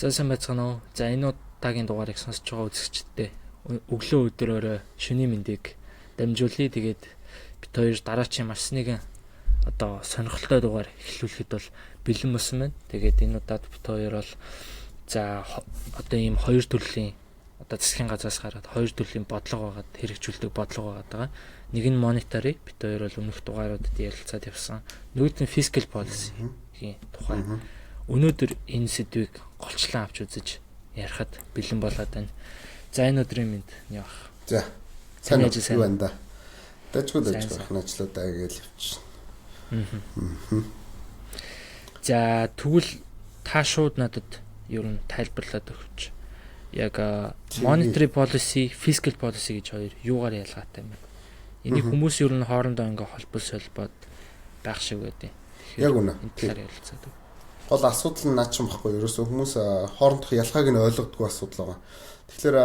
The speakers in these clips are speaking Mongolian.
За, сайн байцгаана уу? За, энэ удаагийн дугаарыг сонсож байгаа үзэгчдэд өглөө, өдөр, орой, шөнийн мэндийг дамжуулъя. Тэгээд бид хоёр дараачийн маш нэгэн одоо сонирхолтой дугаар эхлүүлэхэд бол бэлэн болсон байна. Тэгээд энэ удаад бид хоёр бол за одоо ийм хоёр төрлийн одоо засгийн газраас гараад хоёр төрлийн бодлого байгаад, хэрэгжүүлдэг бодлого байгаад байгаа. Нэг нь monetary, бид хоёр бол өмнөх дугааруудад ярилцаад явсан. Нөгөөд нь fiscal policy-ийн тухай. Өнөөдөр энэ сэдвийг голчлон авч үзэж ярихад бэлэн болоод байна. За, энэ өдрийн мэнд явах. За. Сайн юу байна да? Дажгүй, дажгүй, ажлуудаа гээл явчихна. За, тэгвэл та шууд надад ер нь тайлбарлаад өгч. Яг monetary policy, fiscal policy гэж хоёр юугаар ялгаатай юм бэ? Энийг хүмүүс ер нь хоорондоо ингээ холбол солбоод байх шиг байдیں۔ Яг үнэ. Энэ талаар ярилцаад өг. Гол асуудал нь наад чинь баггүй. Ерөөсөө хүмүүс хоорондох ялгааг нь ойлгодгүй асуудал байгаа. Тэгэхээр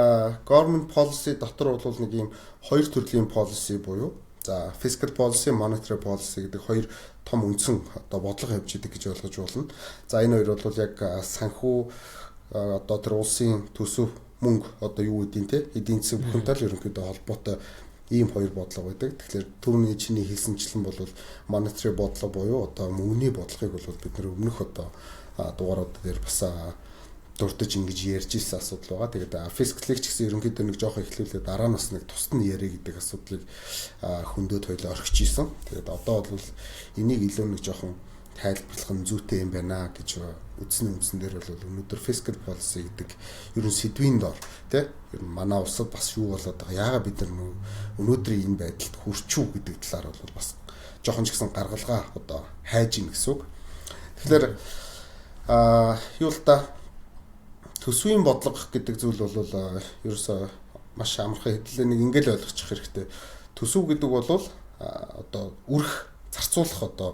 government policy дотор бол нэг ийм хоёр төрлийн policy буюу за fiscal policy, monetary policy гэдэг хоёр том үндсэн одоо бодлого явж идэг гэж ойлгож байна. За, энэ хоёр бол яг санхүү, одоо тэр улсын төсөв, мөнгө, одоо юу гэдгийг те, эдийн засаг бүхэнтэй л ерөнхийдөө холбоотой ийм хоёр бодлого байдаг. Тэгэхээр түрүүний чиний хэлсэнчлэн бол monetary бодлого буюу одоо мөнгөний бодлогыг бол бид нэр өмнөх одоо дугаарууд дээр бас дурдж ингэж ярьж ирсэн асуудал байгаа. Тэгээд fiscal-ыг ч гэсэн ерөнхийдөө нэг жоохон эхлүүлээд дараа нь бас нэг тусад нь яриа гэдэг асуудлыг хөндөд хоёлоо орхиж исэн. Тэгээд одоо бол энийг илүү нэг жоохон тайлбарлах нь зүйтэй юм байна гэж үзсний үндсэн дээр бол өнөөдөр fiscal policy гэдэг ер нь сэдвийн дор тий, ер нь манай улсад бас юу болоод байгаа, яагаад бид нар өнөөдрийн энэ байдалд хүрчүү гэдэг талаар бол бас жоохон ч гэсэн гаргалгаа одоо хайж ийн гэсэн үг. Тэгэхээр юу л да, төсвийн бодлого гэдэг зүйл бол ерөөсөө маш амархан, хэдлээ нэг ингээл ойлгочих хэрэгтэй. Төсөв гэдэг бол одоо үрэх, зарцуулах одоо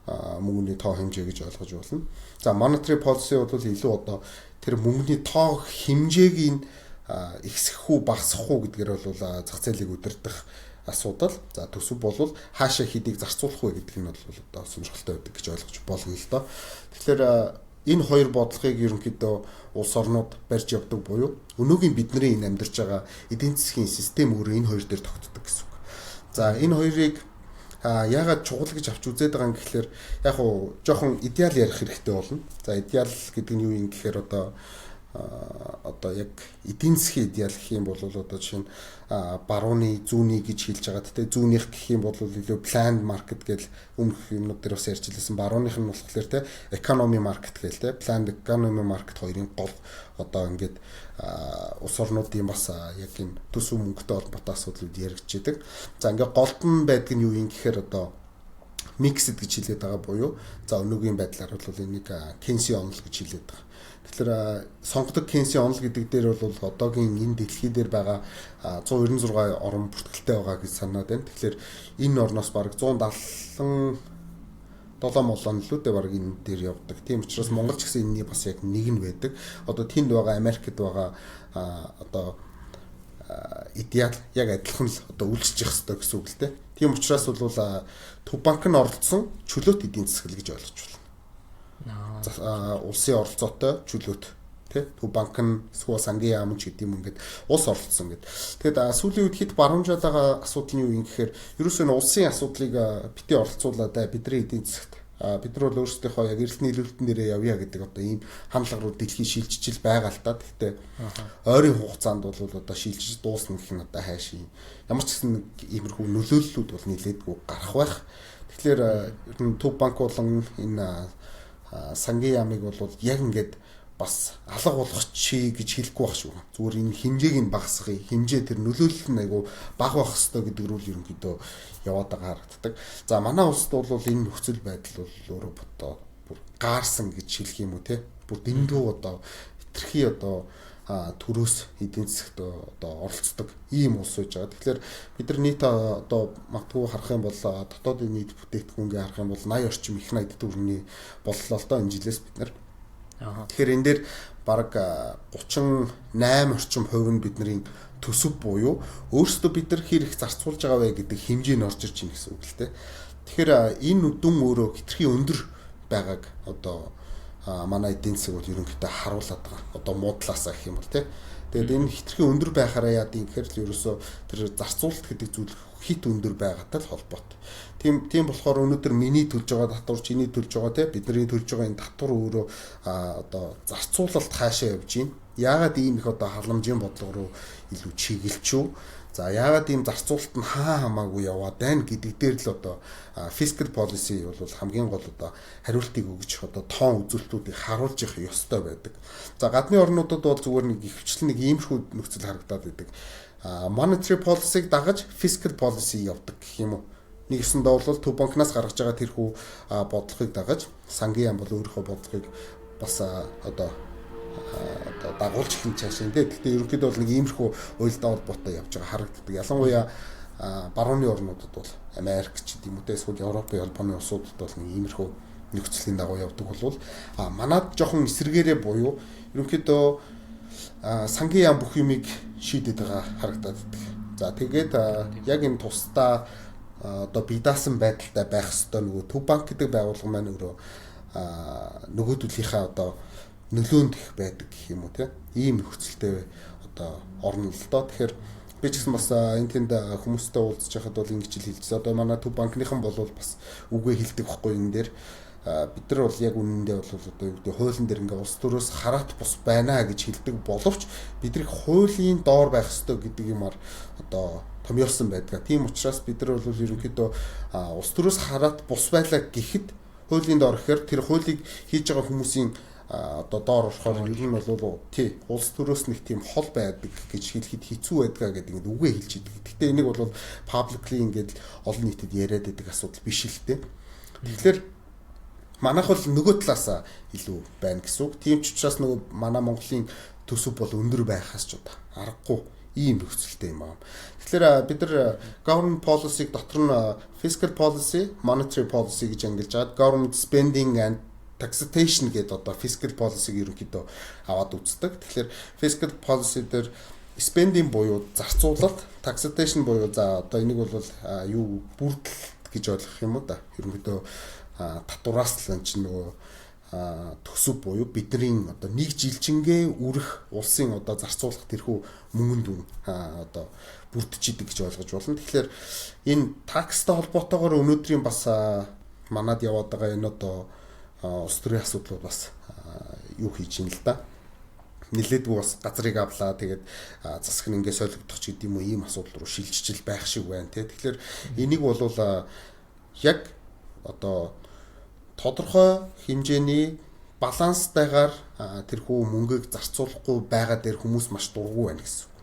мөнгөний тоо хэмжээ гэж ойлгож байна. За, monetary policy бол илүү одоо тэр мөнгөний тоо хэмжээг нь ихсэх үү, багасгах уу гэдгээр бол зах зээлийг удирдах асуудал. За, төсөв бол хаашаа хэдийг зарцуулах вэ гэдэг нь бол одоо сонирхолтой байдаг гэж ойлгож болно л доо. Тэгэхээр энэ хоёр бодлогыг ерөнхийдөө улс орнууд барьж явдаг буюу өнөөгийн бидний энэ амьдарч байгаа эдийн засгийн систем өөрөө энэ хоёр дээр тогтдог гэсэн үг. За, энэ хоёрыг яагаад чухал гэж авч үзээд байгаа юм гэхлээр яг уу жоохон идеал ярих хэрэгтэй болно. За, идеал гэдэг нь юу юм гэхээр одоо яг эдийн засгийн идеал гэх юм бол одоо жишээ нь барууны, зүүнний гэж хэлж байгаа. Тэ, зүүнийх гэх юм бол илүү planned market гэл өмнөх юмнууд дээр бас ярьж лээсэн. Барууных нь болохоор те economy market гэл те, planned economy market хоёрын гол одоо ингээд улс орнуудын бас яг энэ төсөв, мөнгөтэй холбоотой асуудлууд яригдж идэг. За, ингээд голд нь байдаг нь юу юм гэхээр одоо mixed гэж хэлээд байгаа буюу за өнөөгийн байдлаар бол энийг Кейнсийн онол гэж хэлээд байгаа. Тэгэхээр сонгодог Кейнсийн онол гэдэг дээр бол одоогийн энэ дэлхий дээр байгаа 196 орн бүртгэлтэй байгаа гэж санаад байна. Тэгэхээр энэ орноос бараг 177 молон лүүдээ бараг энэ дээр явдаг. Тийм учраас Монгол ч гэсэн энэний бас яг нэг нь байдаг. Одоо тэнд байгаа, Америкт байгаа одоо идеал яг адилхан л одоо үйлчилж явах хэрэгтэй гэсэн үг л дээ. Тийм учраас бол Төв банк нь оролцсон чөлөөт эдийн засаг л гэж ойлгож байна. Улсын оролцоотой чөлөөт тий, Төв банк нь эсвэл сангийн яам ч гэдэг юм, ингээд улс оролцсон гэдэг. Тэгэд сүүлийн үед хэд баруунжаад байгаа асуудал нь юу юм гэхээр ерөөсөө нь улсын асуудлыг битгий оролцуулаад, бидний эдийн засагт бид нар бол өөрсдийнхөө яг эрэлт нийлүүлэлтэн дээрээ явъя гэдэг одоо ийм хандлага руу дэлхий шилжиж л байгаа л та. Гэхдээ ойрын хугацаанд бол одоо шилжиж дуусна гэх нь одоо хайшин. Ямар ч гэсэн нэг иймэрхүү нөлөөллүүд бол нилээдгүй гарах байх. Тэгэхээр ер нь Төв банк болон энэ сангийн яамыг бол яг ингээд бас алга болгочих гэж хэлэхгүй байх шүү. Зүгээр энэ хэмжээг нь багасгая. Хэмжээ, тэр нөлөөлөл нь айгу бага байх хэвээр гэдэг рүү л ерөнхийдөө яваад байгаа харагддаг. За, манай улсад бол энэ нөхцөл байдал бол өөрөө бодоо бүр гаарсан гэж хэлэх юм уу те. Бүр дэндүү одоо хэтэрхий одоо төрөөс эдийн засагт одоо оролцдог ийм улс байж байгаа. Тэгэхээр бид нар нийт одоо магадгүй харах юм бол дотоодын нийт бүтээгдэхүүнгээ харах юм бол 80 орчим, их 80 төгрөгийн боллоо л доо энэ жилээс бид нар. Тэгэхээр энэ дээр бараг 38 орчим хувь нь бидний төсөв буюу өөрсдөө бид нар хэр их зарцуулж байгаа вэ гэдэг хэмжээ нь орж ирж байна гэсэн үг л дээ. Тэгэхээр энэ дүн өөрөө хэтэрхий өндөр байгааг одоо Манай эдийн засаг бол ерөнхийдөө харуулад байгаа. Одоо муудлаасаа гэх юм бол тий. Тэгээд энэ хэтэрхий өндөр байхаараа яад юм гэхээр л ерөөсөө тэр зарцуулалт гэдэг зүйл хэт өндөр байгаатай л холбоотой. Тийм болохоор өнөөдөр миний төлж байгаа татвар, чиний төлж байгаа тий, бидний төлж байгаа энэ татвар өөрөө одоо зарцуулалт хаашаа явж байна? Яагаад ийм их одоо халамжийн бодлого руу илүү чиглэлчүү? За, яагаад ийм зарцуулалт нь хаа хамаагүй яваад байна гэдэг дээр л одоо fiscal policy бол хамгийн гол одоо хариултыг өгч, одоо тоон үзүүлэлтүүдийг харуулж явах ёстой байдаг. За, гадны орнуудад бол зүгээр нэг ихэвчлэн нэг иймэрхүү нөхцөл харагдаад байдаг. Monetary policy-г дагаж fiscal policy явдаг гэх юм уу? Нэгсэндээ бол Төв банкнаас гаргаж байгаа тэрхүү бодлогыг дагаж сангийн яам бол өөрийнхөө бодлогыг бас одоо дагуулж ихэн цаашаа тий. Гэхдээ ерөнхийдөө бол нэг иймэрхүү уялдаа холбоотой явж байгаа харагддаг. Ялангуяа барууны орнуудад бол, Америк ч гэдэм үү те, эсвэл Европын холбооны улсуудад бол нэг иймэрхүү нөхцөлийн дагуу явдаг болвол, манад жоохон эсрэгээрээ буюу ерөнхийдөө сангийн яам бүх юмыг шийдэд байгаа харагдаад байдаг. За, тэгээд яг энэ тусдаа одоо бие даасан байдалтай байх ёстой нөгөө Төв банк гэдэг байгууллага маань өөрөө нөгөөдөлийнхээ одоо нөлөөнд их байдаг гэх юм уу те. Ийм нөхцөлтэй одоо орно л доо. Тэгэхээр би ч гэсэн бас энэ тэнд хүмүүстэй уулзж байхад бол ингэж л хэлжсэн. Одоо манай Төв банкныхан бол бас үгээ хэлдэг байхгүй, энэ дээр бид нар бол яг үнэндээ бол одоо юу гэдэг, хуулийн дээр ингээ улс төрөөс хараат бус байна гэж хэлдэг боловч бид нар хуулийн доор байх ёстой гэдэг юмар одоо томьёолсон байдаг. Тийм учраас бид нар бол ерөнхийдөө улс төрөөс хараат бус байлаа гэхэд хуулийн доор гэхээр тэр хуулийг хийж байгаа хүмүүсийн одоо доор орохоор ер нь бол тий, улс төрөөс нэг тийм хол байдаг гэж хэлэхэд хэцүү байдгаа гэдэг ингээд үгээ хэлж идэг. Гэхдээ энийг бол publicly ингээд олон нийтэд яриад байдаг асуудал биш л дээ. Тэгэхээр манайх бол нөгөө талаасаа илүү байна гэсэн үг. Тийм ч учраас нөгөө манай Монголын төсөв бол өндөр байхаас ч одоо аргагүй ийм нөхцөлтэй юм байна. Тэгэхээр бид нар government policy-г дотор нь fiscal policy, monetary policy гэж ангилж байгаа. Government spending and taxation гэдэг одоо fiscal policy-г ерөнхийдөө аваад үздэг. Тэгэхээр fiscal policy дээр spending буюу зарцуулалт, taxation буюу за одоо энийг бол юу бүрдэл гэж ойлгох юм уу да. Ерөнхийдөө татвараас л чинь нөгөө төсөв буюу бидний одоо нэг жилчингээ үрэх улсын одоо зарцуулах тэрхүү мөнгөнд дүн одоо бүрдэж идэг гэж ойлгож байна. Тэгэхээр энэ tax тай холбоотойгоор өнөөдрийн бас манад яваад байгаа энэ одоо улс төрийн асуудлууд бас юу хийж ин л да, нилээдгүй бас газрыг авлаа, тэгээд засаг нь ингээ солигдох ч гэдэм үү, ийм асуудал руу шилжиж байх шиг байна те. Тэгэхээр энийг бол яг одоо тодорхой хэмжээний баланстайгаар тэрхүү мөнгийг зарцуулахгүй байгаа дээр хүмүүс маш дургүй байна гэсэн үг.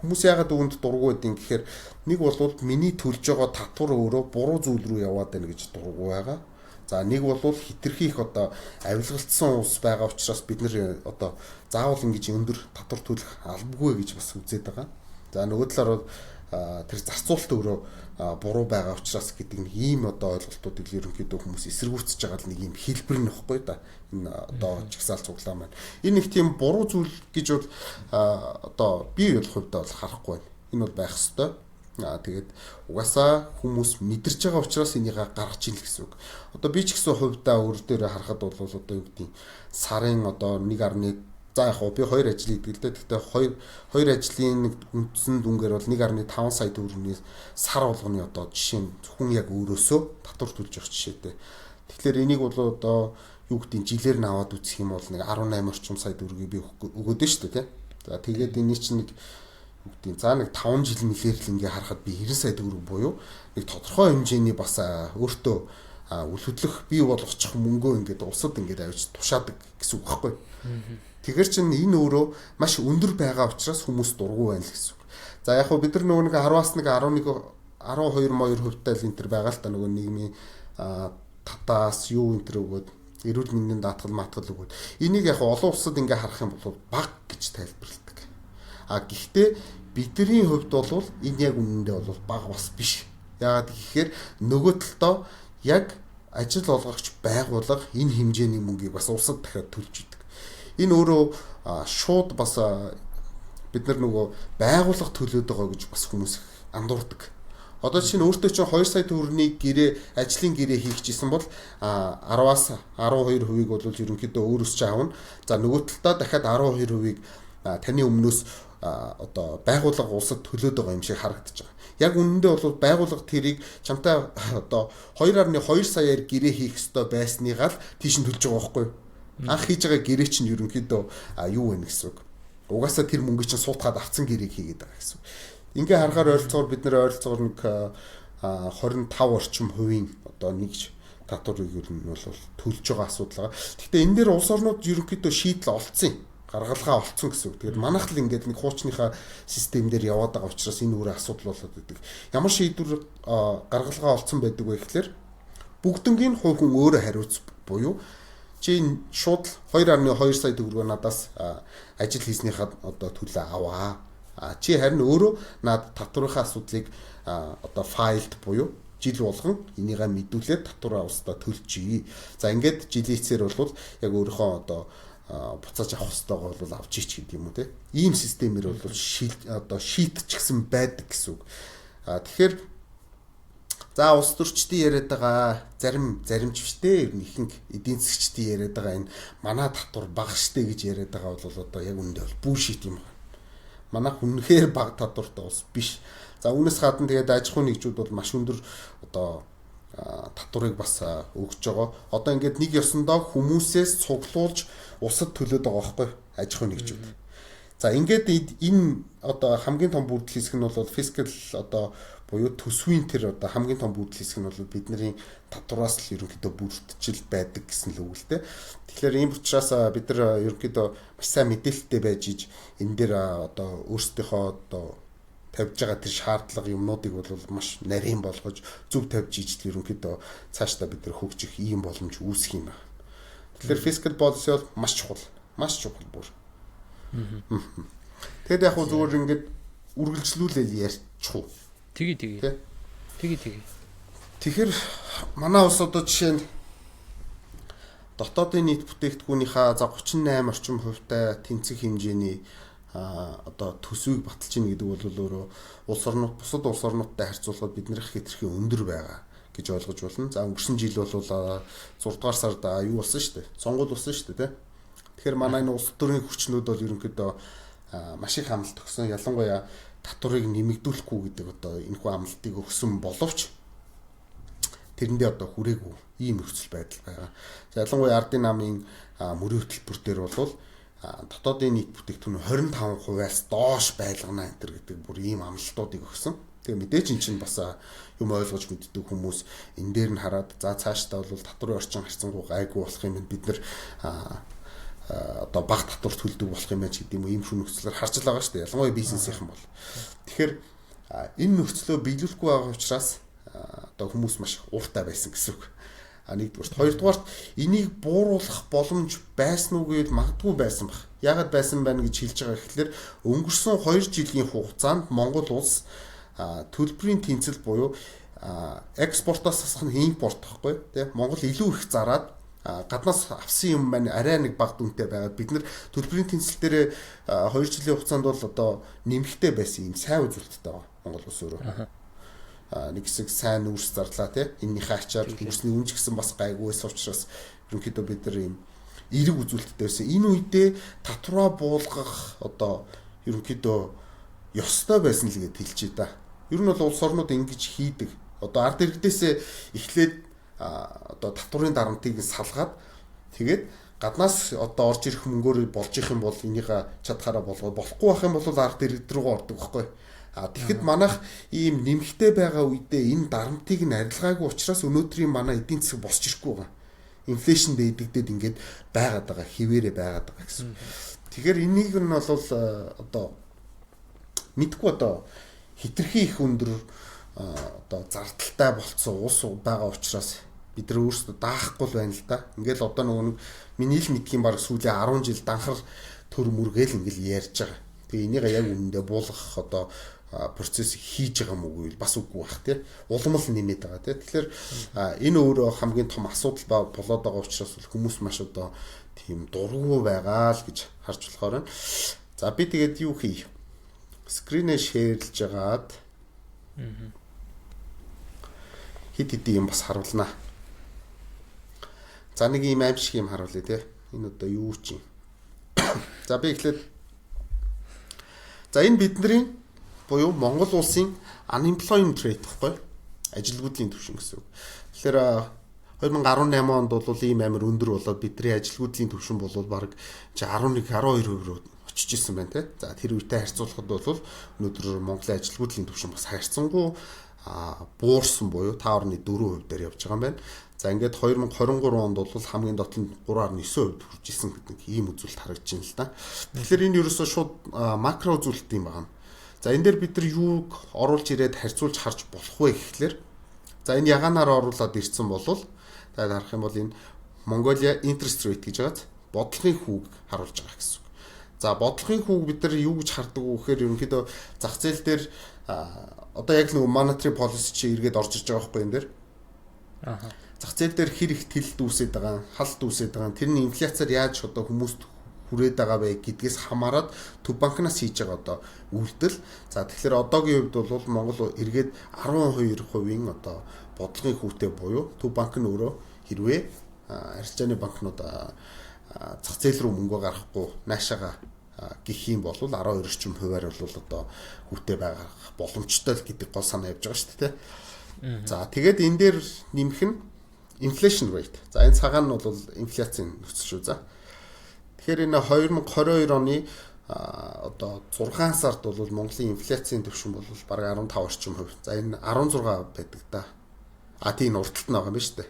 Хүмүүс яагаад үүнд дургүй байдیں гэхээр нэг бол миний төлж байгаа татвар өөрөө буруу зүйл рүү яваад байна гэж дургүй байгаа. За, нэг бол хэтэрхий их одоо авилгалтсан улс байгаа учраас бид нэр одоо заавал ингэж өндөр татвар төлөх албагүй гэж бас үзээд байгаа. За, нөгөө талаар тэр зарцуулалт өөрөө буруу байгаа учраас гэдэг нэг ийм одоо ойлголтуудыг ерөнхийдөө хүмүүс эсэргүүцэж байгаа л нэг ийм хэлбэр нь ихгүй да. Энэ одоо жагсаал цуглаан маань. Энэ нэг тийм буруу зүйл гэж бол одоо би бол хувьдаа бол харахгүй байна. Энэ бол байх ёстой. Аа, тэгээд угаасаа хүмүүс мэдэрч байгаа учраас энийг гаргаж ийн л гэсэн үг. Одоо би ч гэсэн хувьдаа өөр дээрээ харахад бол одоо юу гэдгийг, сарын одоо 1.1, за яг хоо би хоёр ажил хийдэг л дээ. Гэхдээ хоёр ажлын нэг үндсэн дүнгээр бол 1.5 сая төгрөгийн сар болгоны одоо жишээ нь зөвхөн яг өөрөөсөө татвар төлж явах жишээтэй. Тэгэхээр энийг бол одоо юу гэдгийг, жилээр нь аваад үзэх юм бол нэг 18 орчим сая төгрөгийг би өгөөд нь шүү дээ, тий. За, тэгээд эний чинь нэг юу гэдгийг, за нэг 5 жил мэлээр л ингээ харахад би 90 сая төгрөг буюу нэг тодорхой хэмжээний бас өөртөө үл хөдлөх бий болгочих мөнгөө ингээд улсад ингээд авч тушаадаг гэсэн үг байхгүй. Тэгэхээр чин энэ өөрөө маш өндөр байгаа учраас хүмүүс дургүй байна л гэсэн үг. За, яг хөө бид нар нөгөө нэг 10-аас нэг 11 12 моёр хувьтай л энэ төр байгаа л та, нөгөө нийгмийн татаас юу энэ төр өгөөд, эрүүл мэндийн даатгал маатгал өгөөд, энийг яг олон улсад ингээ харах юм бол бага гэж тайлбарладаг. А гэхдээ бидний хувьд бол энэ яг үнэндээ бол бага бас биш. Яагаад гэхээр нөгөө талдаа яг ажил олгогч байгууллага энэ хэмжээний мөнгийг бас улсад дахиад төлж идэг. Энэ өөрөө шууд бас бид нар нөгөө байгууллага төлөөд байгаа гэж бас хүмүүс андуурдаг. Одоо жишээ нь өөртөө чинь 2 сая төгрөгийн гэрээ, ажлын гэрээ хийх гэсэн бол 10-аас 12%-ийг бол ерөнхийдөө өөрөөс чинь авна. За, нөгөө талдаа дахиад 12%-ийг таны өмнөөс одоо байгууллага улсад төлөөд байгаа юм шиг харагдаж байгаа. Яг үнэндээ бол байгууллага тэрийг чамтай одоо 2.2 саяар гэрээ хийх ёстой байсныгаа л тийш нь төлж байгаа байхгүй юу? Анх хийж байгаа гэрээ чинь ерөнхийдөө юу вэ гэсэн үг. Угаасаа тэр мөнгө чинь суутгаад авцсан гэрээг хийгээд байгаа гэсэн. Ингээ харахаар ойролцоогоор бид нэр ойролцоогоор нэг 25 орчим хувийн одоо нэг татварыг ер нь бол төлж байгаа асуудал байгаа. Гэхдээ энэ дээр улс орнууд ерөнхийдөө шийдэл олцсон юм. Гаргалгаа олцсон гэсэн үг. Тэгээд манайх л ингээд нэг хуучныхаа систем дээр яваад байгаа учраас энэ өөрөө асуудал болоод байдаг. Ямар шийдвэр, гаргалгаа олцсон байдаг вэ гэхлээр бүгднгийн хувь хүн өөрөө хариуц буюу чи шууд 2.2 сая төгрөгөө надаас ажил хийснийхаа одоо төлөө аваа. А чи харин өөрөө над татврынхаа асуудлыг одоо filed буюу жил болгон энийгээ мэдүүлээд татвараа улсдаа төлжий. За, ингээд жилийн эцсээр бол яг өөрийнхөө одоо буцааж авах ёстойгоо бол авч ич гэдэг юм уу, те. Ийм системээр бол одоо шийтчихсэн байдаг гэсэн үг. А тэгэхээр за, улс төрчдийн яриад байгаа зарим ч биш те, ер нь ихэнх эдийн засгчдын яриад байгаа энэ манай татвар бага штэ гэж яриад байгаа бол одоо яг үүндээ бол bullshit юм байна. Манай үнэхээр бага татвартай улс биш. За, үүнээс гадна тэгээд аж ахуйн нэгжүүд бол маш өндөр одоо татварыг бас өгч байгаа. Одоо ингээд нэг ёсондоо хүмүүсээс цуглуулж улсад төлөөд байгаа байхгүй, аж ахуйн нэгжүүд. За, ингээд энэ одоо хамгийн том бүрдэл хэсэг нь бол fiscal одоо буюу төсвийн тэр одоо хамгийн том бүрдэл хэсэг нь бол бидний татвараас л ерөнхийдөө бүрдчил байдаг гэсэн л үг л дээ. Тэгэхээр ийм учраас бид нар ерөнхийдөө маш сайн мэдээлэлтэй байж иж энэ дээр одоо өөрсдийнхөө одоо тавьж байгаа тэр шаардлага юмнуудыг бол маш нарийн болгож, зөв тавьж ижил ерөнхийдөө цаашдаа бид нар хөгжих ийм боломж үүсэх юм байна. Тэгэхээр fiscal policy бол маш чухал. Маш чухал бүр. Тэгэд яг хуу зүгээр ингээд үргэлжлүүлэл ярьчих уу? Тэгээ тэгээ. Тэгээ тэгээ. Тэгэхээр манай улс одоо жишээ нь дотоодын нийт бүтээгдэхүүнийхаа за 38 орчим хувьтай тэнцэх хэмжээний одоо төсвийг баталж ийн гэдэг бол өөрөө улс орнууд, бусад улс орнуудтай харьцуулахад биднийх хэтэрхий өндөр байгаа гэж ойлгож байна. За, өнгөрсөн жил бол 6 дугаар сард юу болсон шүү дээ. Сонгуул болсон шүү дээ, тэ. Тэгэхээр манай энэ улс төрийн хүчнүүд бол ерөнхийдөө маш их амлалт өгсөн. Ялангуяа татварыг нэмэгдүүлэхгүй гэдэг одоо энэхүү амлалтыг өгсөн боловч тэрэндээ одоо хүрээгүй ийм нөхцөл байдал байгаа. За, ялангуяа ардын намын мөрийн хөтөлбөр дээр бол дотоодын нийт бүтээгдэхүүн 25%-аас доош байлгана энэ төр гэдэг бүр ийм амлалтуудыг өгсөн. Тэгээ мэдээж эн чинь бас юм ойлгож мэддэг хүмүүс энэ дээр нь хараад за цаашдаа бол татварын орчин харьцангуй гайгүй болох юм, бид нар одоо бага татвар төлдөг болох юм байна ч гэдэг юм уу, ийм шүн нөхцлөөр харж л байгаа шүү дээ. Ялангуяа бизнесийнхэн бол. Тэгэхээр энэ нөхцлөө биелүүлэхгүй байгаа учраас одоо хүмүүс маш ууртай байсан гэсэн үг. А нэгдүгээрт, хоёрдугаарт энийг бууруулах боломж байсан уу гэвэл магадгүй байсан баг. Яагаад байсан байна гэж хэлж байгаа гэхлээр өнгөрсөн 2 жилийн хугацаанд Монгол улс төлбөрийн тэнцэл буюу экспортоос асах нь импорт гэхгүй тий, Монгол илүү их зараад гаднаас авсан юм маань арай нэг бага дүнтэй байгаад бид нар төлбөрийн тэнцэл дээр 2 жилийн хугацаанд бол одоо нэмэгтэй байсан юм, сайн үзүүлэлттэй байгаа Монгол улс өөрөө. Нэг хэсэг сайн нүүрс зарлаа тий. Эннийхээ ачаар нүүрсний үнэ ч гэсэн бас гайгүй байсан учраас ерөнхийдөө бид нар ийм эерэг үзүүлэлттэй байсан. Энэ үедээ татвараа буулгах одоо ерөнхийдөө ёстой байсан л гэж хэлчихье да. Ер нь бол улс орнууд ингэж хийдэг. Одоо ард иргэдээсээ эхлээд одоо татварын дарамтыг салгаад, тэгээд гаднаас одоо орж ирэх мөнгөөр болж их юм бол энийг чадхаараа болгоод, болохгүй байх юм бол ард иргэд рүү ордог байхгүй. А тэгэхэд манайх ийм нэмэгтэй байгаа үедээ энэ дарамтыг нь арилгаагүй учраас өнөөдрийн манай эдийн засаг босч ирэхгүй байгаа. Inflation дээдэгдээд ингээд байгаад байгаа, хിവэрэ байгаад байгаа гэсэн. Тэгэхээр энийг нь бол одоо мэдгүй одоо хитрхи их өндөр одоо зардалтай болцсон улс байгаа учраас бид нар өөрсдөө даахгүй л байна л да. Ингээл одоо нөгөө нэг миний л мэдхийн баг сүүлийн 10 жил данхар төр мөргээл ингээл ярьж байгаа. Тэгээ энийг яг үнэндээ буулгах одоо процесс хийж байгаа мó үгүй бас үгүй бах тий. Улам л нэмээд байгаа тий. Тэгэхээр энэ өөрөө хамгийн том асуудал болоод байгаа учраас хүмүүс маш одоо тийм дургу байгаа л гэж харж болохоор байна. За, би тэгээд юу хий? Screen ээ share лж агаад. Хэд хэдэн юм бас харуулнаа. За, нэг юм аим шиг юм харуулъя те. Энэ одоо юу ч юм. За, би эхлээд, за, энэ бидний буюу Монгол улсын unemployment rate гэхгүй, ажилгүйдлийн түвшин гэсэн үг. Тэгэхээр 2018 онд бол ийм амар өндөр болоод бидний ажилгүйдлийн түвшин бол бараг 11 12% рүү очиж исэн байна те. За, тэр үетэй харьцуулахад бол өнөөдөр Монголын ажилгүйдлийн түвшин бас харьцангуй буурсан буюу 5.4% дээр явж байгаа юм байна. За, ингээд 2023 онд бол хамгийн доод нь 3.9% хүрч исэн гэдэг ийм үзүүлэлт харагдаж байна л да. Тэгэхээр энэ ерөөсөө шууд макро үзүүлэлт юм байна. За, энэ дээр бид нар юуг оруулж ирээд харьцуулж харж болох вэ гэхлээр, за, энэ ягаанаар оруулаад ирсэн бол та харах юм бол энэ Mongolia interest rate гэж байгаа бодлогын хүүг харуулж байгаа гэсэн үг. За, бодлогын хүүг бид нар юу гэж хардаг вэ гэхээр ерөнхийдөө зах зээл дээр одоо яг нэг monetary policy чи эргээд орж ирж байгаа байхгүй энэ дээр. Зах зээл дээр хэр их тэлэлт үүсээд байгаа, халт үүсээд байгаа. Тэр нь инфляцаар яаж одоо хүмүүст хүрээд байгаа вэ гэдгээс хамаарат төв банкнаас хийж байгаа одоо үйлдэл. За, тэгэхээр одоогийн хувьд бол Монгол эргээд 12%-ийн одоо бодлогын хүүтэй буюу төв банк нь өөрөө хэрвээ арилжааны банкнууд зах зээл рүү мөнгө гаргахгүй наашаага гэх юм бол 12 орчим хувиар бол одоо хүүтэй байх боломжтой л гэдэг гол санаа явж байгаа шүү дээ. За, тэгээд энэ дээр нэмэх нь inflation rate. За, энэ цагаан нь бол инфляцийн нөхцөл шүү. За. Тэгэхээр энэ 2022 оны одоо 6 сард бол Монголын инфляцийн түвшин бол бараг 15 орчим хувь. За, энэ 16 байдаг да. А тийм, урд талд нь байгаа юм байна шүү дээ.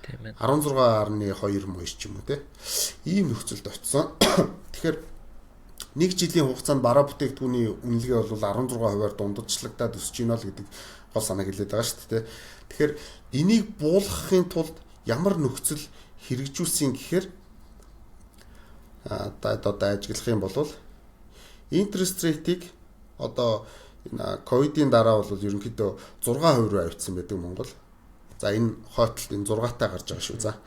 Тийм ээ. 16.2 моёр ч юм уу те. Ийм нөхцөлд очсон. Тэгэхээр нэг жилийн хугацаанд бараа бүтээгдэхүүний үнэлгээ бол 16%-аар дундажлагдаад өсөж байна л гэдэг гол санааг хэлээд байгаа шүү дээ. Тэгэхээр энийг буулгахын тулд ямар нөхцөл хэрэгжүүлсэн гэхээр одоо ажиглах юм бол interest rate-ийг одоо энэ ковидын дараа бол ерөнхийдөө 6% руу авчихсан байдаг Монгол. За, энэ хойтлолт энэ 6-таа гарч байгаа шүү. За,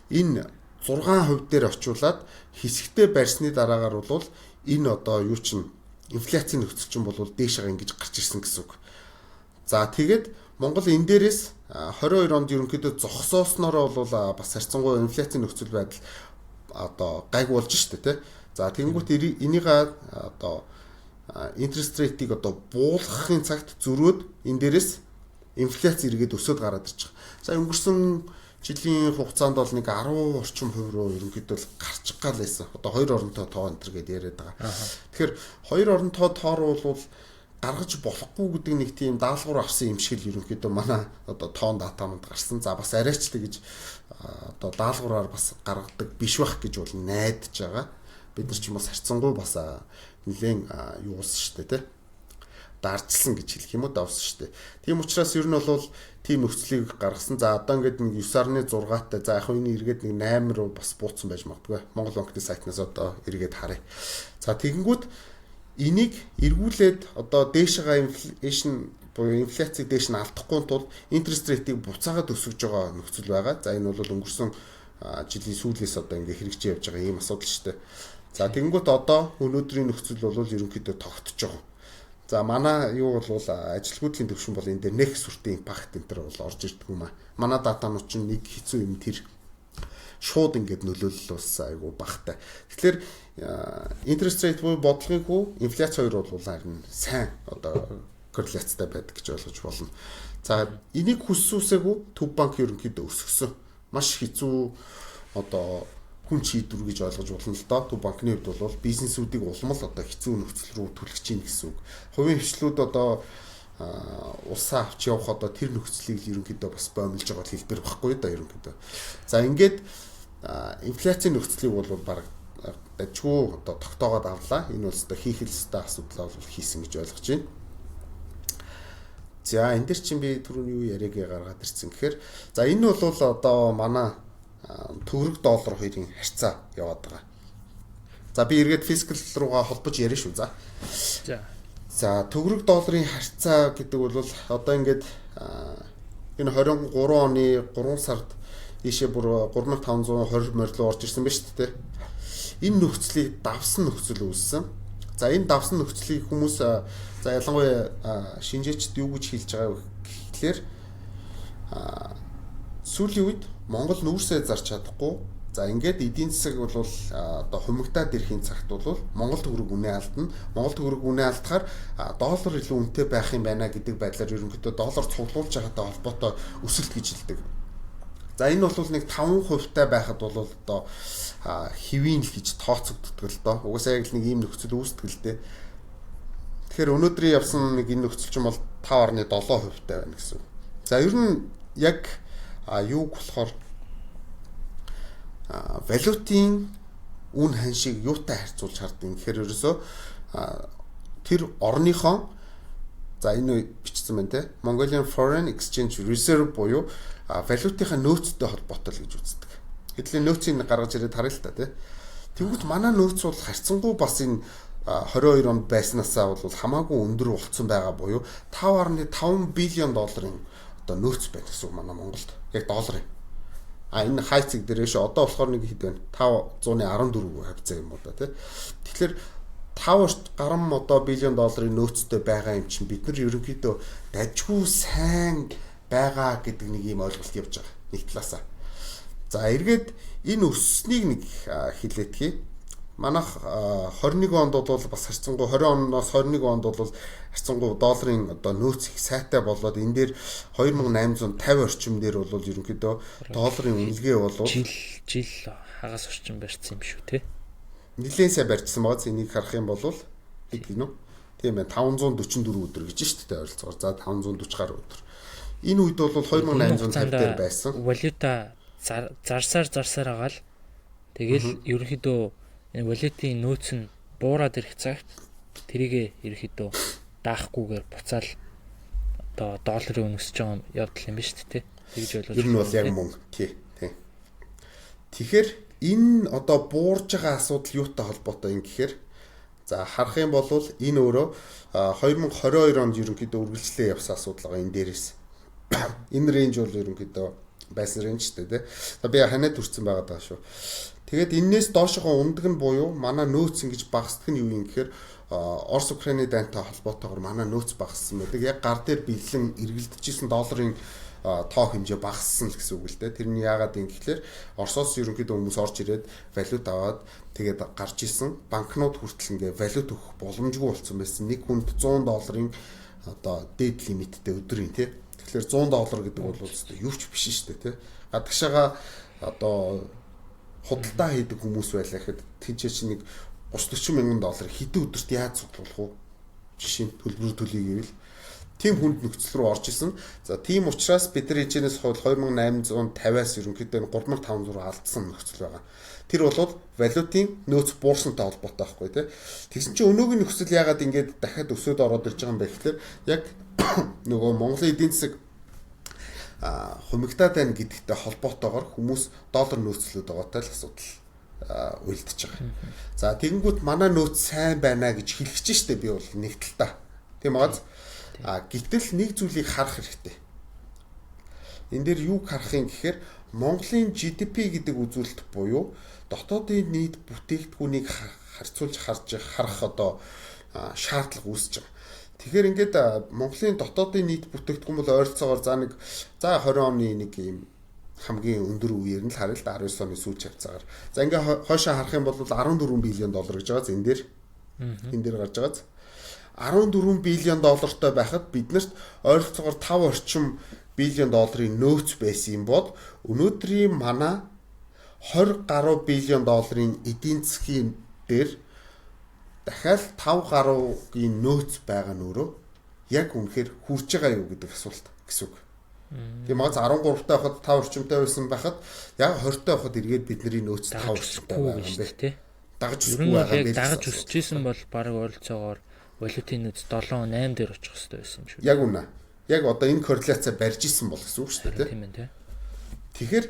энэ 6% дээр очиулаад хэсэгтээ барьсны дараагаар бол энэ одоо юу чинь инфляцийн нөхцөл чинь бол дээшээ ингэж гарч ирсэн гэсэн үг. За, тэгээд Монгол энэ дээрээс 22 онд ерөнхийдөө зогсоосноороо бол бас харьцангуй инфляцийн нөхцөл байдал одоо гайг болж штэ тий. За, тэгэнгүүт энийг одоо interest rate-ийг одоо буулгахын цагт зөрөөд энэ дээрээс инфляц эргээд өсөд гараад ирчих. За, өнгөрсөн жилийн хугацаанд бол нэг 10 орчим хувь руу ерөнхийдөө л гарч гал байсан. Одоо хоёр оронтой тоо энэ төр гэдээ яриад байгаа. Тэгэхээр хоёр оронтой тоо руу бол гаргаж болохгүй гэдэг нэг тийм даалгавар авсан юм шиг л ерөнхийдөө манай одоо тоон датанууд гарсан. За, бас арайч тэгэж одоо даалгавраар бас гаргадаг биш байх гэж бол найдаж байгаа. Бид нар ч юм бас харьцангуй бас нэлээд юу болсон шүү дээ, тэ, даржлсан гэж хэлэх юм уу, давсан шүү дээ. Тийм учраас ер нь бол тийм нөхцөлийг гаргасан. За, одоо ингээд нэг 9.6-тай. За, яг энэ эргээд нэг 8 руу бас бууцсан байж магадгүй. Монгол банкны сайтнаас одоо эргээд харъя. За, тэгэнгүүт энийг эргүүлээд одоо дээшээ inflation буюу инфляцийг дээш нь алдахгүй тул interest rate-ийг буцаагаад өсгөж байгаа нөхцөл байгаа. За, энэ бол өнгөрсөн жилийн сүүлээс одоо ингээ хэрэгжиж явж байгаа ийм асуудал шүү дээ. За, тэгэнгүүт одоо өнөөдрийн нөхцөл бол ерөнхийдөө тогтож байгаа. За, манай юу бол ажилгүйдлийн төвшин бол энэ дээр нэг сүртэй impact энэ төр бол орж ирдэг юм а. Манай датанууд чинь нэг хэцүү юм, тэр шууд ингээд нөлөөлөл бас айгу багтай. Тэгэхээр interest rate буюу бодлогын хүү, инфляц хоёр бол харин сайн одоо корреляцтай байдаг гэж ойлгож болно. За, энийг хүссүүсээгүй төв банк ерөнхийдөө өсгсөн. Маш хэцүү одоо хүн шийдвэр гэж ойлгож болно л доо. Төв банкны хувьд бол бизнесүүдийг улам л одоо хэцүү нөхцөл рүү түлхэж чинь гэсэн үг. Хувийн хэвшлүүд одоо улсаа авч явах одоо тэр нөхцөлийг л ерөнхийдөө бас боомлж байгаа хэлбэр баггүй да ерөнхийдөө. За, ингээд инфляцийн нөхцөлийг бол баг дажгүй одоо тогтоогоод авлаа. Энэ бол одоо хийх ёстой асуудал бол хийсэн гэж ойлгож байна. За, энэ дэр чинь би түрүүний юу яриагээ гаргаад ирсэн гэхээр, за, энэ бол одоо манай төгрөг доллар хоёрын харьцаа яваад байгаа. За, би эргээд fiscal руугаа холбож ярина шүү. За. За. За, төгрөг долларын харьцаа гэдэг бол одоо ингээд энэ 23 оны 3 сард ийшээ бүр 3520 морилоо орж ирсэн байна шүү дээ. Энэ нөхцөлийг давсан нөхцөл үүссэн. За, энэ давсан нөхцөлийг хүмүүс, за, ялангуяа шинжээчд юу гэж хэлж байгаа вэ гэхлээр Сүүлийн үед Монгол нүүрсээ зарч чадахгүй. За, ингээд эдийн засаг бол одоо хумигдаад ирэхийн цагт бол Монгол төгрөг үнэ алдна. Монгол төгрөг үнэ алдахаар доллар илүү үнэтэй байх юм байна гэдэг байдлаар ерөнхийдөө доллар цуглуулж байгаатай холбоотой өсөлт гэж хэлдэг. За, энэ бол нэг 5% таа байхад бол одоо хэвийн л гэж тооцогддог л доо. Угаасаа яг л нэг ийм нөхцөл үүсдэг л дээ. Тэгэхээр өнөөдрийн явсан нэг энэ нөхцөл чинь бол 5.7% таа байна гэсэн. За, ер нь яг юуг болохоор валютын үн ханшийг юутай харьцуулж хардیں۔ гэхээр ерөөсөө тэр орныхоо, за, энэ бичсэн байна те, Mongolian Foreign Exchange Reserve буюу валютынхаа нөөцтэй холбоотой л гэж үздэг. Хэдлийн нөөцийг гаргаж ирээд харъя л та тий. Тэгвэл манай нөөц бол харьцангуй бас энэ 22 онд байснаасаа бол хамаагүй өндөр болцсон байгаа буюу 5.5 billion долларын одоо нөөц байна гэсэн үг манай Монголд. Яг долларын. А энэ хайцыг дээр шүү. Одоо болохоор нэг хэд байна? 514 хавцаа юм уу да тий. Тэгэхээр 5 гарам одоо billion долларын нөөцтэй байгаа юм чинь бид нар ерөнхийдөө дажгүй сайн байгаа гэдэг нэг ийм ойлголт явж байгаа. Нэг талаасаа. За, эргээд энэ өсснийг нэг хэлээтгэе. Манайх 21 онд бол бас харьцангуй, 20 оноос 21 онд бол харьцангуй долларын одоо нөөц их сайтай болоод энэ дээр 2850 орчим дээр бол ерөнхийдөө долларын үнэлгээ бол жил жил хагас орчим барьсан юм шүү те. Нилээн сайн барьсан байгаа. Энийг харах юм бол хэд гинүү? Тийм байна. 544 өдөр гэж шүү дээ ойролцоогоор. За, 540 гаруй өдөр. Энэ үед бол 2850 дээр байсан. Валюта зарсаар зарсаар агаал тэгэл ерөнхийдөө энэ валютын нөөц нь буураад ирэх цагт тэрийг ерөнхийдөө даахгүйгээр буцаал одоо долларын үнэ өсөж байгаа явдал юм ба шүү дээ. Тэгж ойлгож. Ер нь бол яг мөн. Тий. Тий. Тэгэхээр энэ одоо буурж байгаа асуудал юутай холбоотой юм гэхээр, за, харах юм бол энэ өөрөө 2022 онд ерөнхийдөө үргэлжлээ явсан асуудал байгаа энэ дээрээс. Энэ range бол ерөнхийдөө байсан range шүү дээ, тий. За, би ханаад хүрсэн байгаа даа шүү. Тэгээд энээс доошогоо ундаг нь буюу манай нөөц ингэж багасдаг нь юу юм гэхээр Орос Украины дайнтай холбоотойгоор манай нөөц багассан байдаг. Яг гар дээр бэлэн эргэлдэж исэн долларын тоо хэмжээ багассан л гэсэн үг л дээ. Тэр нь яагаад юм гэхлээр Оросоос ерөнхийдөө хүмүүс орж ирээд валют аваад тэгээд гарч исэн, банкнууд хүртэл ингээ валют өгөх боломжгүй болсон байсан. Нэг хүнд 100 долларын одоо дээд лимиттэй өдрийн, тий. Тэгэхээр 100 доллар гэдэг бол өстой юу ч биш шүү дээ, тий. Гадагшаага одоо худалдаа хийдэг хүмүүс байлаа гэхэд тийчээ чи нэг 30 40 мянган доллар хэдэн өдөрт яаж цуглуулах вэ? Жишээ нь төлбөр төлөе гэвэл тийм хүнд нөхцөл рүү орж исэн. За, тийм учраас бид нар хичээнээс хойш 2850-аас ерөнхийдөө 3500 руу алдсан нөхцөл байгаа. Тэр бол валютын нөөц буурсантай холбоотой байхгүй, тий. Тэгсэн чинь өнөөгийн нөхцөл яагаад ингэж дахиад өсөөд ороод ирж байгаа юм бэ гэхлээр яг нөгөө Монголын эдийн засаг хумигдаад байна гэдэгтэй холбоотойгоор хүмүүс доллар нөөцлөд байгаатай л асуудал уялдаж байгаа. За, тэгэнгүүт манай нөөц сайн байна гэж хэлэх чинь штэ би бол нэг талтаа. Тийм биз? А гэтэл нэг зүйлийг харах хэрэгтэй. Энэ дээр юуг харах юм гэхээр Монголын GDP гэдэг үзүүлэлт буюу дотоодын нийт бүтээгдэхүүнийг харьцуулж харж харах одоо шаардлага үүсэж байгаа. Тэгэхээр ингээд Монголын дотоодын нийт бүтээгдэхүүн бол ойролцоогоор за нэг за 20 оны нэг ийм хамгийн өндөр үеэр нь л харъя л да, 19 оны сүүл хавцаагаар. За, ингээ хойшоо харах юм бол 14 billion доллар гэж байгаа. Энэ дээр энэ дээр гарч байгаа. 14 billion доллартай байхад биднэрт ойролцоогоор 5 орчим billion долларын нөөц байсан юм бол өнөөдрийн манай 20 гаруй billion долларын эдийн засгийн дээр дахиад 5 гаруйгийн нөөц байгаа нь өөрөө яг үнэхээр хүрж байгаа юу гэдэг асуулт гэсэн үг. Тийм аа, 13 таа байхад 5 орчимтай байсан байхад яг 20 таа байхад эргээд бидний нөөц 5 орчимтай байгаа юм байна тий. Дагаж өсөхгүй байгаа юм. Дагаж өсөж исэн бол баг ойролцоогоор валютын нөөц 7 8 дээр очих хэрэгтэй байсан юм шүү. Яг үнэ. Яг одоо энэ корреляцаа барьж исэн бол гэсэн үг шүү дээ. Тийм ээ, тий. Тэгэхээр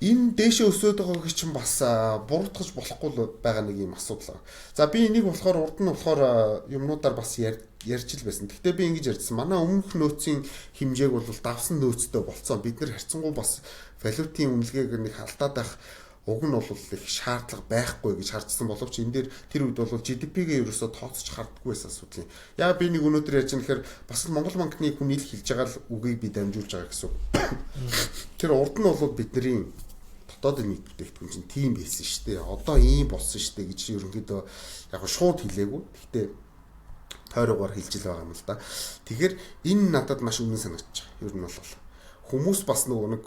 энэ дээшээ өсөөд байгааг чинь бас буруутгаж болохгүй л байгаа нэг юм асуудал байгаа. За, би энийг болохоор урд нь болохоор юмнуудаар бас ярьж л байсан. Гэхдээ би ингэж ярьжсэн. Манай өмнөх нөөцийн хэмжээг бол давсан нөөцтэй болцсон. Бид нар харьцангуй бас валютын үнэлгээг нэг алдаад байх Уг нь бол их шаардлага байхгүй гэж харжсан боловч энэ дээр тэр үед бол GDP-гээ ерөөсөө тооцож харддаггүй байсан асуудал юм. Яа би нэг өнөөдөр яаж юм гэхээр бас Монгол банкны хүн ил хэлж байгаа л үгийг би дамжуулж байгаа гэсэн үг. Тэр урд нь бол бидний дотоодын нийт бүтээгдэхүүн чинь тийм байсан шүү дээ. Одоо ийм болсон шүү дээ гэж ерөнхийдөө яг шууд хэлээгүй. Гэхдээ тойрогоор хэлж л байгаа юм л да. Тэгэхээр энэ надад маш үнэн санагдчих. Ер нь бол хүмүүс бас нөгөө нэг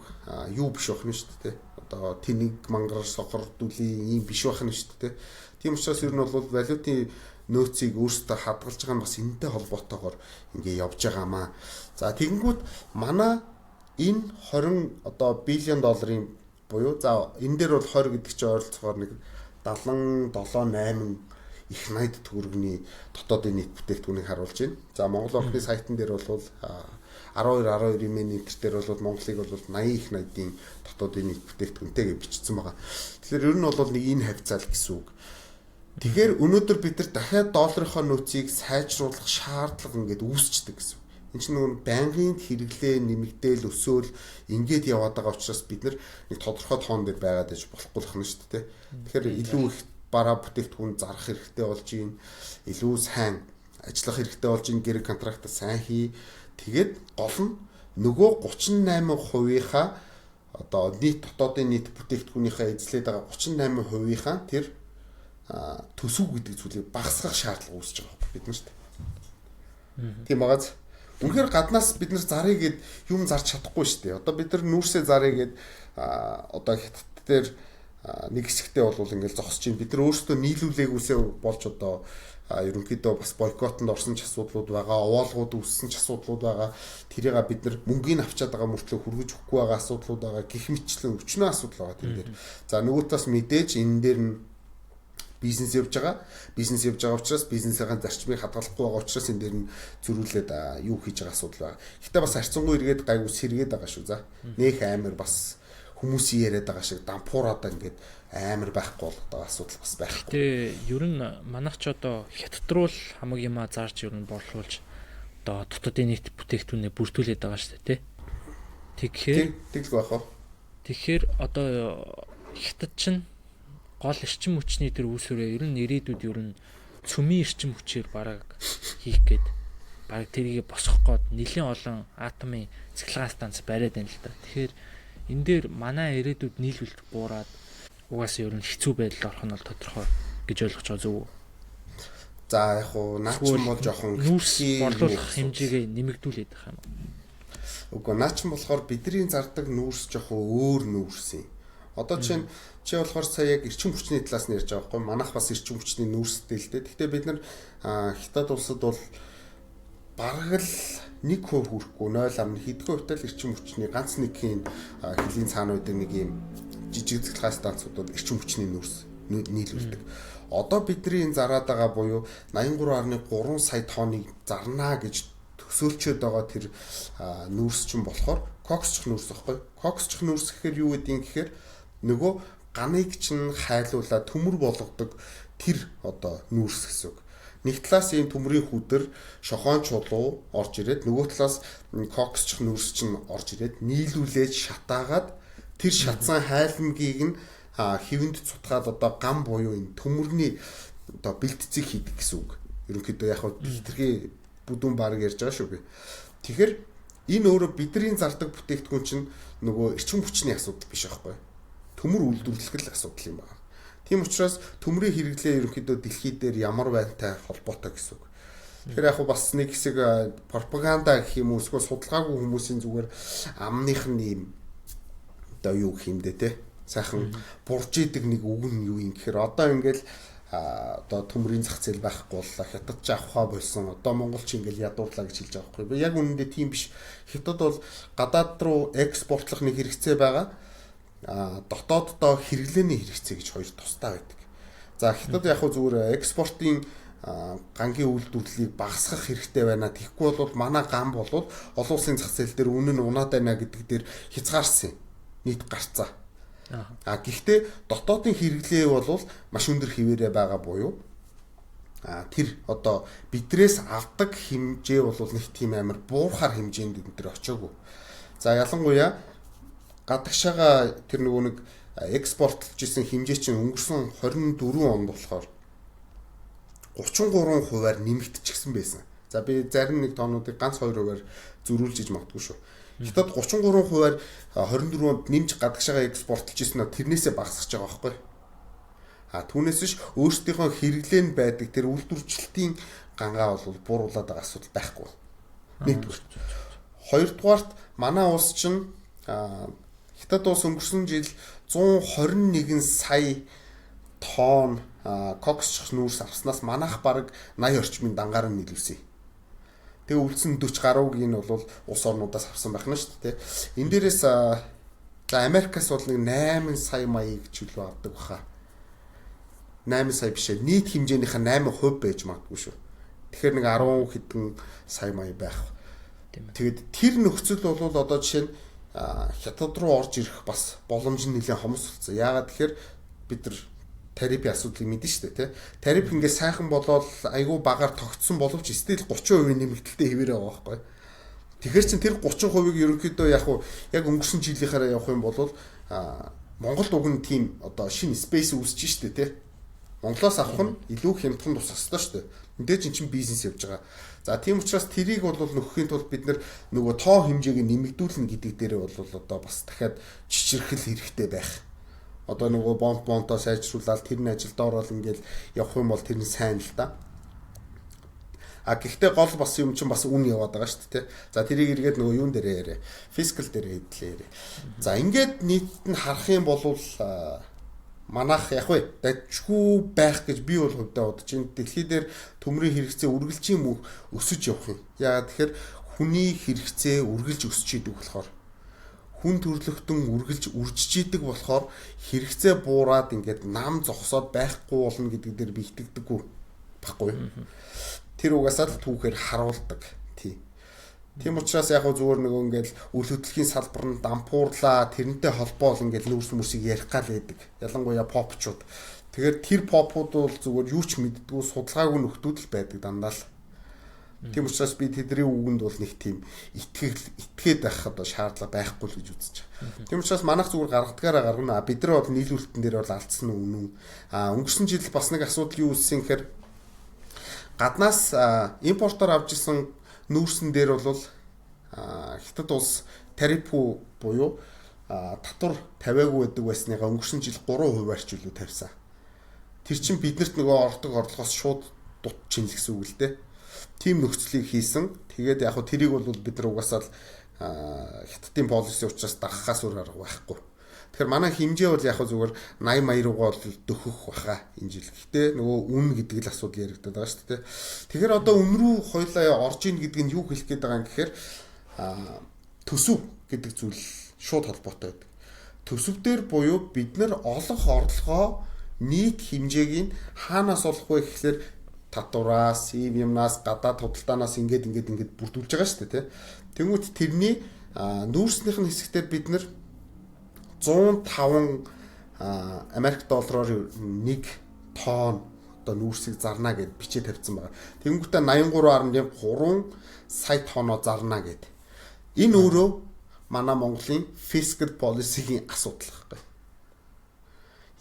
юу биш байх нь шүү дээ. Одоо тэнэг мангар сохор дүлийн ийм биш байх нь шүү дээ. Тийм учраас ер нь бол валютын нөөцийг өөрсдөө хадгалж байгаа нь бас энэтэй холбоотойгоор ингээ явж байгаамаа. За тэгэнгүүт манай энэ 20 одоо billion долларын буюу за энэ дээр бол 20 гэдэг чинь ойролцоогоор нэг 77 8 их 80 төгрөгийн дотоодын нийт бүтээгдэхүүнийг харуулж байна. За Монгол банкны сайтн дээр бол 12 12 имэн энтер дээр бол Монголыг бол 80 их 80-ийн дотоодын нийт бүтээгдэхүүнтэй гэж бичсэн байгаа. Тэгэхээр ер нь бол нэг энэ хавцаал гэсэн үг. Тэгэхээр өнөөдөр бид нар дахиад долларынхаа нөөцийг сайжруулах шаардлага ингээд үүсчдэг гэсэн. Энд чинь нөгөө байнгын хэрэглээ нэмэгдээл өсөөл ингээд яваад байгаа учраас бид нар нэг тодорхой тоон дээр байгаад байж болохгүй л хана шүү дээ. Тэгэхээр илүү их бараа бүтээгдэхүүн зарах хэрэгтэй болж байна. Илүү сайн ажиллах хэрэгтэй болж байна. Гэр контракт сайн хий. Тэгээд гол нь нөгөө 38%-ийнхаа одоо нийт дотоодын нийт бүтээгдэхүүнийхээ эзлээд байгаа 38%-ийнхаа тэр төсөв гэдэг зүйлийг багасгах шаардлага үүсэж байгаа бид нарт. Тийм байгааз үнэхээр гаднаас бид нар зарыг гээд юм зарч чадахгүй шүү дээ. Одоо бид нар нүүрсээ зарыг гээд одоо хятад дээр нэг хэсэгтээ бол ингээл зогсож чинь бид нар өөрсдөө нийлүүлээгүйсээ болж одоо ерөнхийдөө бас бойкотонд орсон ч асуудлууд байгаа, овоолгууд үүссэн ч асуудлууд байгаа. Тэрийг бид нар мөнгийг авчаад байгаа мөртлөө хүргэж өгөхгүй байгаа асуудлууд байгаа. Гэх мэтчлэн өчнөө асуудал байгаа тэн дээр. За нөгөө талаас мэдээж энэ дээр нь бизнес явж байгаа. Бизнес явж байгаа учраас бизнесийн зарчмыг хадгалахгүй байгаа учраас энэ дээр нь зөрүүлээд юу хийж байгаа асуудал байгаа. Гэтэ бас харьцангуй эргээд гайгүй сэргээд байгаа шүү. За нөх амар бас хүмүүсийн яриад байгаа шиг дампуураад ингээд амар байхгүй болоод байгаа асуудал бас байхгүй. Гэтэ ер нь манайх ч одоо хятад руу л хамаг юмаа зарж ер нь борлуулж одоо дотоодын нийт бүтээгдэхүүнээ бүрдүүлээд байгаа шүү дээ, тий. Тэгэхээр тэгэл байх уу? Тэгэхээр одоо хятад чинь гол эрчим хүчний тэр үүсвэрээ ер нь ирээдүйд ер нь цөмийн эрчим хүчээр бараг хийх гээд бараг тэрийг босгох гээд нэлийн олон атомын цахилгаан станц бариад байна л да. Тэгэхээр энэ дээр манай ирээдүйд нийлүүлэлт буураад угаасаа ер нь хэцүү байдалд орох нь бол тодорхой гэж ойлгож байгаа зөв үү? За яг уу наач нь бол жоохон нүүрс борлуулах хэмжээгээ нэмэгдүүлээд байх юм. Үгүй наач нь болохоор бидний зардаг нүүрс жоохон өөр нүүрс юм. Одоо чинь чи болохоор сая яг эрчим хүчний талаас нь ярьж байгаа байхгүй манайх бас эрчим хүчний нүүрстэй л дээ. Гэхдээ бид нар Хятад улсад бол бараг л 1% хүрэхгүй 0.1 хэдхэн хувьтай л эрчим хүчний ганц нэгхийн хөлийн цаана байдаг нэг юм жижиг цахилгаан станцуудад эрчим хүчний нүүрс нийлүүлдэг. Одоо бидний энэ зараад байгаа буюу 83.3 сая тонныг зарнаа гэж төсөөлчөөд байгаа тэр нүүрс чинь болохоор коксчих нүүрс байхгүй. Коксчих нүүрс гэхээр юу гэдгийг гэхээр нөгөө ганыг чинь хайлуулаад төмөр болгодог тэр одоо нүүрс гэсэн үг. Нэг талаас ийм төмрийн хүдэр шохоон чулуу орж ирээд нөгөө талаас коксчих нүүрс чинь орж ирээд нийлүүлээд шатаагаад тэр шатсан хайлмгийг нь хэвэнд цутгаад одоо гам буюу энэ төмөрний одоо бэлтцийг хийдэг гэсэн үг. Ерөнхийдөө яг хэтэрхий бүдүүн баг ярьж байгаа шүү би. Тэгэхээр энэ өөрөө бидний зардаг бүтээгдэхүүн чинь нөгөө эрчим хүчний асуудал биш байхгүй. Төмөр үйлдвэрлэх л асуудал юм байна. Тийм учраас төмрийн хэрэглээ ерөнхийдөө дэлхий дээр ямар байнтай холбоотой гэсэн үг. Тэгэхээр яг бас нэг хэсэг пропаганда гэх юм уу эсвэл судалгаагүй хүмүүсийн зүгээр амных нь юм одоо юу гэх юм бэ те сайхан бурж идэг нэг үг нь юу юм гэхээр одоо ингээл одоо төмрийн зах зээл байхгүй боллоо хятад ч авахаа болсон одоо монголч ингээл ядуурлаа гэж хэлж байгаа байхгүй. Яг үнэндээ тийм биш. Хятад бол гадаад руу экспортлох нэг хэрэгцээ байгаа. Дотооддоо хэрэглээний хэрэгцээ гэж хоёр тусдаа байдаг. За хятад яг хөө зүгээр экспортын гангийн үйлдвэрлэлийг багасгах хэрэгтэй байна. Тэгэхгүй бол манай ган болвол олон улсын зах зээл дээр үнэ нь унаад байна гэдэг дээр хязгаарсан нийт гарцаа. А гэхдээ дотоодын хэрэглээ бол маш өндөр хэвээрээ байгаа буюу тэр одоо бидрээс авдаг хэмжээ бол нэг тийм амар буурхаар хэмжээнд энэ төр очоогүй. За ялангуяа гадагшаага тэр нөгөө нэг экспортлж исэн хэмжээ чинь өнгөрсөн 24 онд болохоор 33%-аар нэмэгдчихсэн байсан. За би зарим нэг тоонуудыг ганц 2%-аар зөрүүлж иж магадгүй шүү. Хятад 33%-аар 24 онд нэмж гадагшаага экспортлж исэн нь тэрнээсээ багасгаж байгаа байхгүй. А түүнээс биш өөрсдийнхөө хэрэглээнд байдаг тэр үйлдвэрчлэлтийн гангаа бол бууруулад байгаа асуудал байхгүй. Нэгдүгээр. Хоёрдугаарт манай улс чинь Хятад улс өнгөрсөн жил 121 сая тонн коксчих нүүрс авснаас манайх бараг 80 орчмын дангаар нь нийлүүлсэн. Тэгээ үлдсэн 40 гаруйг нь бол улс орнуудаас авсан байх нь шүү дээ. Энэ дээрээс за Америкаас бол нэг 8 сая маяг ч үлээ авдаг баха. 8 сая биш ээ. Нийт хэмжээнийхээ 8% байж магадгүй шүү. Тэгэхээр нэг 10 хэдэн сая маяг байх. Тэгээд тэр нөхцөл бол одоо жишээ нь Хятад руу орж ирэх бас боломж нь нэлээд хомс болсон. Яагаад тэгэхээр бид нар тарифын асуудлыг мэднэ шүү дээ, тий. Тариф ингээд сайхан болоод айгүй багаар тогтсон боловч still 30% нэмэгдэлтэй хэвээр байгаа байхгүй. Тэгэхээр чин тэр 30%-ыг ерөнхийдөө яг уу яг өнгөрсөн жилийнхаараа явах юм бол Монголд уг нь тийм одоо шинэ space үүсэж штэ, тий. Монголоос авах нь илүү хямдхан тусах ёстой шүү дээ. Мэдээж эн чинь бизнес явж байгаа. За тийм учраас тэрийг бол нөхөхийн тулд бид нөгөө тоо хэмжээг нэмэгдүүлнэ гэдэг дээрээ бол одоо бас дахиад чичирхэл хэрэгтэй байх. Одоо нөгөө бомб бонтоо сайжруулаад тэр нь ажилд ороод ингээл явах юм бол тэр нь сайн л да. А гэхдээ гол бас юм чинь бас үн яваад байгаа шүү дээ. За тэрийг эргээд нөгөө юун дээрээ яриа. Fiscal дээрээ хэдлээ яриа. За ингээд нийтд нь харах юм бол манайх яг вэ дажгүй байх гэж би бол хувьдаа бодож байна. Дэлхий дээр төмрийн хэрэгцээ үргэлжийн мөх өсөж явах юм. Яагаад тэгэхээр хүний хэрэгцээ үргэлж өсөж идэг болохоор хүн төрлөختөн үргэлж үржиж идэг болохоор хэрэгцээ буураад ингээд нам зогсоод байхгүй болно гэдэг дээр би итгэдэггүй байхгүй. Тэр угаасаа л түүхээр харуулдаг. Тий. Тийм учраас яг гоо зүгээр нөгөө ингээд үл хөдлөхийн салбар нь дампуурлаа, тэрнтэй холбоол ингээд нүүрс мүрсийг ярих гал байдаг. Ялангуяа попчууд. Тэгэхээр тэр попууд бол зүгээр юу ч мэддэггүй судалгаагүй нөхдүүд л байдаг дандаа л. Тийм учраас би тэдний үгэнд бол нэг тийм итгэл итгээд байх одоо шаардлага байхгүй л гэж үзэж байгаа. Тийм учраас манайх зүгээр гаргадгаараа гаргана. Бид нар бол нийлүүлэлтэн дээр бол алдсан үнэн. А өнгөрсөн жил бас нэг асуудал юу үүссэн гэхээр гаднаас импортоор авч исэн нүүрсэн дээр бол Хятад улс тариф буюу татвар тавиагүй байдаг байсныгаа өнгөрсөн жил 3%-аар ч үлээ тавьсан. Тэр чинь биднэрт нөгөө ордог орлогоос шууд дут чинь л гэсэн үг л дээ. Тийм нөхцөлийг хийсэн. Тэгээд яг хөө тэрийг бол бид нар угаасаа л Хятадын policy учраас дагахаас өөр арга байхгүй. Тэгэхээр манай хэмжээ бол яг зүгээр 80 мая руугаа бол дөхөх баха энэ жил. Гэтэ нөгөө үн гэдэг л асуудал яригдаад байгаа шүү дээ. Тэгэхээр одоо үн рүү хоёлаа орж ийн гэдэг нь юу хэлэх гээд байгаа юм гэхээр төсөв гэдэг зүйл шууд холбоотой байдаг. Төсөв дээр буюу бид нар олох орлогоо нийт хэмжээг нь хаанаас олох вэ гэхлээр татвараас, ийм юмнаас, гадаад худалдаанаас ингээд ингээд ингээд бүрдүүлж байгаа шүү дээ, тий. Тэнгүүт тэрний нүүрснийх нь хэсэгтэр бид нар 105 Америк доллараар 1 тонн одоо нүүрсийг зарна гэд бичээ тавьсан байгаа. Тэнгүүтээ 83.3 сая тонноо зарна гэд. Энэ өөрөө манай Монголын fiscal policy-гийн асуудал байхгүй.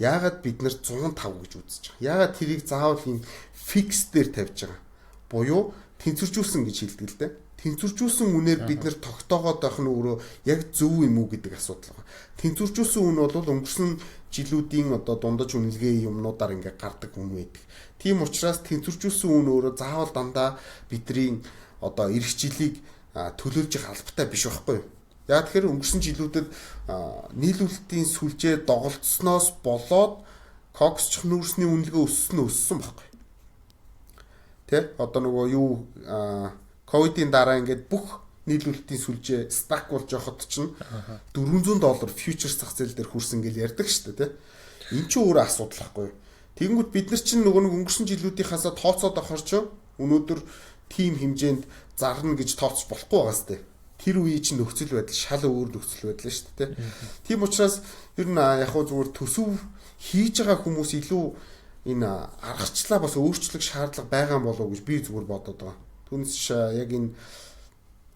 Яагаад бид нар 105 гэж үзэж байгаа? Яагаад тэрийг заавал ийм fix дээр тавьж байгаа? Буюу тэнцвэржүүлсэн гэж хэлдэг л дээ. Тэнцвэржүүлсэн үнээр бид нар тогтоогоод байх нь өөрөө яг зөв юм уу гэдэг асуудал байгаа. Тэнцвэржүүлсэн үн бол өнгөрсөн жилүүдийн одоо дундаж үнэлгээ юмнуудаар ингээ гардаг үн байдаг. Тийм учраас тэнцвэржүүлсэн үн өөрөө заавал дандаа бидний одоо ирэх жилийг төлөөлж явах албатай биш байхгүй юу? Яг тэгэхээр өнгөрсөн жилүүдэд нийлүүлэлтийн сүлжээ доголдсноос болоод коксчих нүүрсний үнэлгээ өссөн өссөн байхгүй. Тэ? Одоо нөгөө юу ковидын дараа ингээд бүх нийлүүлэлтийн сүлжээ stuck болж явахад чинь 400 доллар futures зах зээл дээр хүрсэн гэж ярьдаг шүү дээ, тэ. Эн чинь өөрөө асуудал байхгүй юу? Тэгэнгүүт бид нар чинь нөгөө нэг өнгөрсөн жилүүдийнхаасаа тооцоод авахар ч өнөөдөр тийм хэмжээнд зарна гэж тооцож болохгүй байгаа сте. Тэр үеийн чинь нөхцөл байдал шал өөр нөхцөл байдал шүү дээ. Тийм учраас ер нь яг хөө зүгээр төсөв хийж байгаа хүмүүс илүү энэ аргачлаа бас өөрчлөх шаардлага байгаа юм болов уу гэж би зүгээр бодод байгаа. Түүнээс яг энэ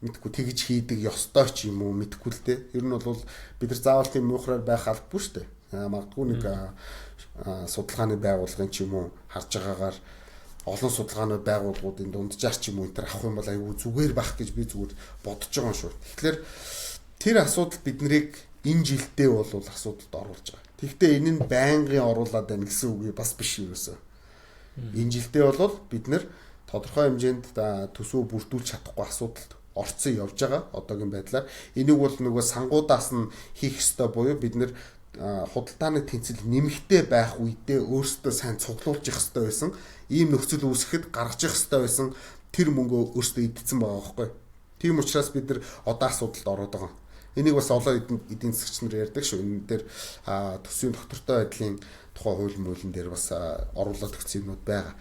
мэдгүй тэгж хийдэг ёстой ч юм уу мэдгүй л дээ. Ер нь бол бид нар заавал тийм муухраар байх албагүй шүү дээ. Магадгүй нэг судалгааны байгууллагын ч юм уу харж байгаагаар олон судалгааны байгууллагуудын дунджаар ч юм уу энэ төр авах юм бол айгүй зүгээр байх гэж би зүгээр бодож байгаа юм шүү. Тэгэхээр тэр асуудал биднийг энэ жилдээ бол асуудалд оруулж байгаа. Тэгэхдээ энэ нь байнгын оруулаад байна гэсэн үг бас биш юусоо. Энэ жилдээ бол бид нэр тодорхой хэмжээнд төсөв бүрдүүлж чадахгүй асуудалд орцсон явж байгаа одоогийн байдлаар. Энийг бол нөгөө сангуудаас нь хийх ёстой буюу бид нэр худалдааны тэнцэл нэмэгтэй байх үедээ өөрсдөө сайн цуглуулж явах ёстой байсан. Ийм нөхцөл үүсгэхэд гаргаж явах ёстой байсан тэр мөнгөө өөрсдөө идсэн байгаа байхгүй. Тийм учраас бид нар одоо асуудалд ороод байгаа. Энийг бас олон эдийн засгч нар ярьдаг шүү. Энэ дээр төсвийн доктортой байдлын тухай хууль муулин дээр бас оруулаад өгсөн юмнууд байгаа.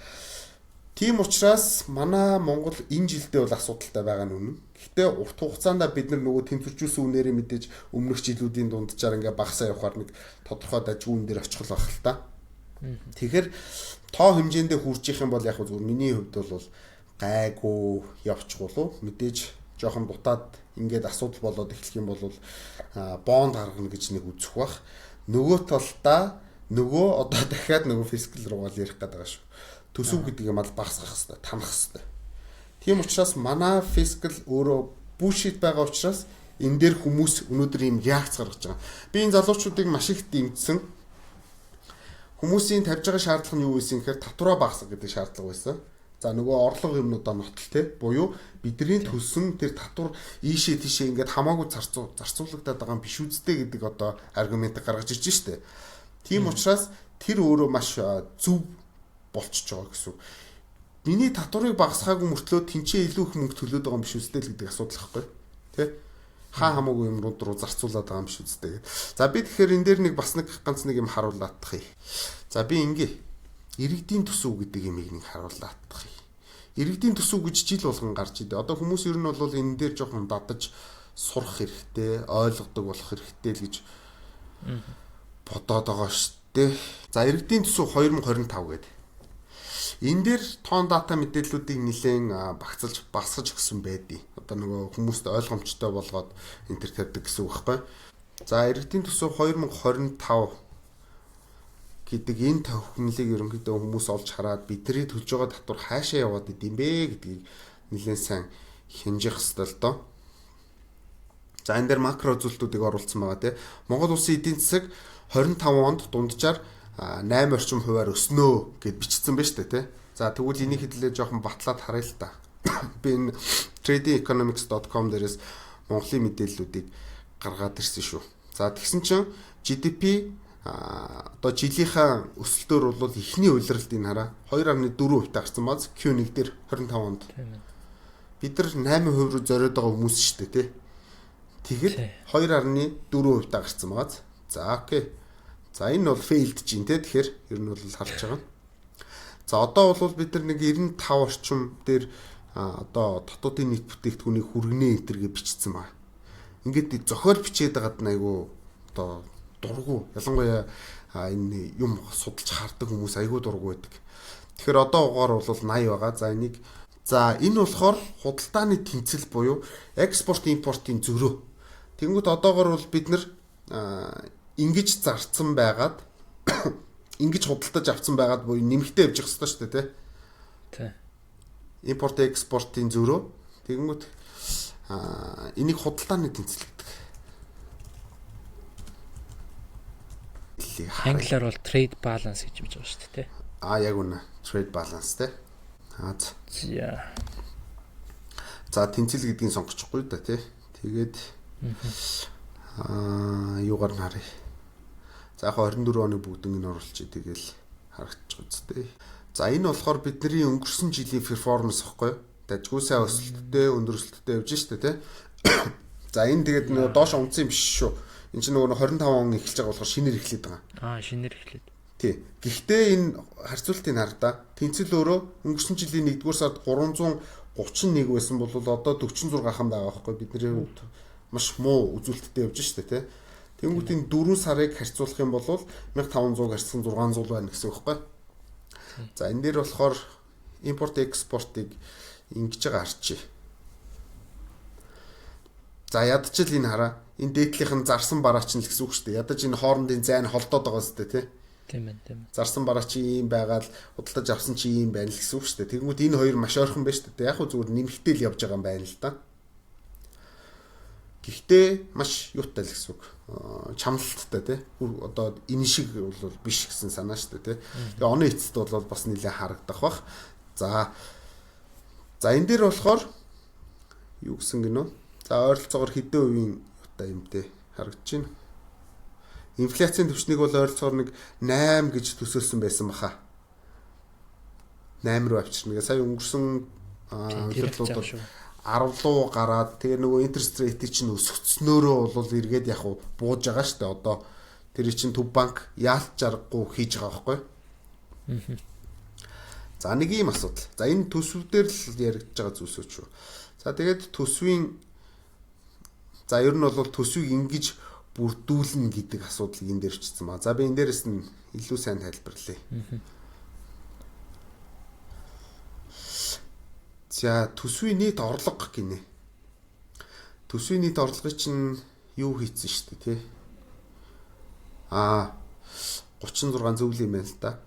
Тийм учраас манай Монгол энэ жилдээ бол асуудалтай байгаа нь үнэн. Гэхдээ урт хугацаанд бид нар нөгөө тэнцвэржүүлсэн үнээрээ мэдээж өмнөх жилүүдийн дунджаар ингээ багасаа явахаар нэг тодорхой дажгүй үн дээр очих л байх л та. Тэгэхээр тоо хэмжээндээ хүрж их юм бол яг зүгээр миний хувьд бол гайгүй явчих болов. Мэдээж жоохон дутаад ингээд асуудал болоод эхлэх юм бол бонд гаргана гэж нэг үзэх бах. Нөгөө талдаа нөгөө одоо дахиад нөгөө fiscal руугаал ярих гэдэг байгаа шүү. Төсөв гэдэг юм ал багасгах хэрэгтэй, танах хэрэгтэй. Тийм учраас манай fiscal өөрөө bullshit байгаа учраас энэ дээр хүмүүс өнөөдөр ийм реакц гаргаж байгаа. Би энэ залуучуудыг маш их дэмжсэн. Хүмүүсийн тавьж байгаа шаардлага нь юу байсан гэхээр татвараа багасгах гэдэг шаардлага байсан. За нөгөө орлого юмнуудаа нотол те буюу бидний төлсөн тэр татвар ийшээ тийшээ ингээд хамаагүй зарцуулагдаад байгаа юм биш үсттэй гэдэг одоо аргументыг гаргаж ирж штэ. Тийм учраас тэр өөрөө маш зөв болчихж байгаа гэсэн үг. Миний татварыг багасгаагүй мөртлөө тэнцээ илүү их мөнгө төлөөд байгаа юм биш үстэй л гэдэг асуудал байхгүй. Тэ? Хаа хамаагүй юм руу зарцуулаад байгаа юм биш үстэй. За би тэгэхээр энэ дээр нэг бас нэг ганц нэг юм харуулаадах юм. За би ингээ иргэдийн төсөв гэдэг юмыг нэг харуулаадах юм. Иргэдийн төсөв гэж жил болгон гарч идэв. Одоо хүмүүс ер нь бол энэ дээр жоохон дадаж сурах хэрэгтэй, ойлгодог болох хэрэгтэй л гэж бодоод байгаа шүү дээ. За иргэдийн төсөв 2025 гэдэг. Энэ дээр тоон дата мэдээллүүдийг нэлээд багцалж багасгаж өгсөн байдیں۔ Одоо нөгөө хүмүүст ойлгомжтой болгоод энэ төр тавьдаг гэсэн үг байхгүй. За иргэдийн төсөв 2025 гэдэг энэ тохиомлыг ерөнхийдөө хүмүүс олж хараад бидний төлж байгаа татвар хаашаа яваад идэм бэ гэдгийг нэлээд сайн хянжих хэрэгтэй л доо. За энэ дээр макро үзүүлэлтүүдийг оруулсан байгаа тий. Монгол улсын эдийн засаг 25 онд дунджаар 8 орчим хувиар өснөө гэд бичсэн байна шүү дээ тий. За тэгвэл энийг хэдлээ жоохон батлаад харъя л та. Би энэ tradingeconomics.com дээрээс Монголын мэдээллүүдийг гаргаад ирсэн шүү. За тэгсэн чинь GDP одоо жилийнхаа өсөлтөөр бол эхний улиралд энэ хараа 2.4% гарсан баз Q1 дээр 25 онд. Бид нар 8% рүү зориод байгаа хүмүүс шүү дээ тий. Тэгэхэд 2.4% гарсан байгааз. За окей. За энэ бол failed чинь те тэгэхээр ер нь бол харж байгаа. За одоо бол бид нар нэг 95 орчим дээр одоо дотоодын нийт бүтээгдэхүүнийг хүргэнэ энэ төр гэж бичсэн байна. Ингээд зохиол бичээд байгаад нь айгу одоо дургу ялангуяа энэ юм судалж хардаг хүмүүс айгу дургу байдаг. Тэгэхээр одоогоор бол 80 байгаа. За энийг за энэ болохоор худалдааны тэнцэл буюу экспорт импортын зөрөө. Тэнгүүт одоогор бол бид нар ингэж зарцсан байгаад ингэж худалдаж авсан байгаад буюу нэмэгтэй явж явах хэрэгтэй шүү дээ тий. Тий. Импорт экспортын зөрөө. Тэгэнгүүт энийг худалдааны тэнцэл гэдэг. Англиар бол trade balance гэж биж байгаа шүү дээ тий. Аа яг үнэ. Trade balance тий. Аа за. За тэнцэл гэдгийг сонгочихгүй да тий. Тэгээд юугаар нь харъя. За яг 24 оны бүгднийг нь оруулчих тэгэл харагдчих үсттэй. За энэ болохоор бидний өнгөрсөн жилийн перформанс ихгүй юу? Дажгүй сайн өсөлттэй, өндөр өсөлттэй явж штэ тий. За энэ тэгээд нөгөө доош унтсан юм биш шүү. Энэ чинь нөгөө 25 он эхэлж байгаа болохоор шинээр эхлээд байгаа. Аа шинээр эхлээд. Тий. Гэхдээ энэ харьцуултыг хар да. Тэнцэл өөрөө өнгөрсөн жилийн 1-р сард 331 байсан бол одоо 46 хан байгаа байхгүй бидний хувьд маш муу үзүүлэлттэй явж штэ тий. Тэнгүүт энэ 4 сарыг харьцуулах юм бол 1500 харьцсан 600 байна гэсэн үг байхгүй. За энэ дээр болохоор импорт экспортыг ингэж байгаа харчи. За, ядчил энэ хараа. Энэ дээдлийнх нь зарсан бараа чинь л гэсэн үг шүү дээ. Ядаж энэ хоорондын зайн холдоод байгаа сте, тий. Тийм ээ, тийм ээ. Зарсан бараа чи ийм байгаал, худалдаж авсан чи ийм байна л гэсэн үг шүү дээ. Тэгмүүд энэ хоёр маш ойрхон байна шүү дээ. Яг хөө зүгээр нэмэгтэй л явж байгаа юм байна л да. Гэхдээ маш юутай л гэсэн үг. Чамлалттай, тий. Одоо энэ шиг бол биш гэсэн санаа шүү дээ, тий. Тэгээ оны эцэст бол бас нэлээд харагдах бах. За. За, энэ дээр болохоор юу гэсэн гинөө? За, ойролцоогоор хэдэн хувийн юутай юм те харагдаж байна. Инфляцийн түвшнийг бол ойролцоогоор нэг 8 гэж төсөөлсөн байсан баха. 8 руу авчирна. Сая өнгөрсөн улирлууд бол 10 руу гараад, тэгээ нөгөө interest rate чинь өсгцнөөрөө бол эргээд яг бууж байгаа шүү дээ. Одоо тэр чинь төв банк яалт жаргагүй хийж байгаа байхгүй. За, нэг ийм асуудал. За, энэ төсөв дээр л яригдж байгаа зүйлс үү шүү. За, тэгээд төсвийн, за, ер нь бол төсвийг ингэж бүрдүүлнэ гэдэг асуудлыг энэ дээр чицсэн ба. За, би энэ дээрээс нь илүү сайн тайлбарлая. За, төсвийн нийт орлого гинэ. Төсвийн нийт орлогыг чинь юу хийцэн шүү дээ, тий? Аа, 36 зөвл юм байна л да.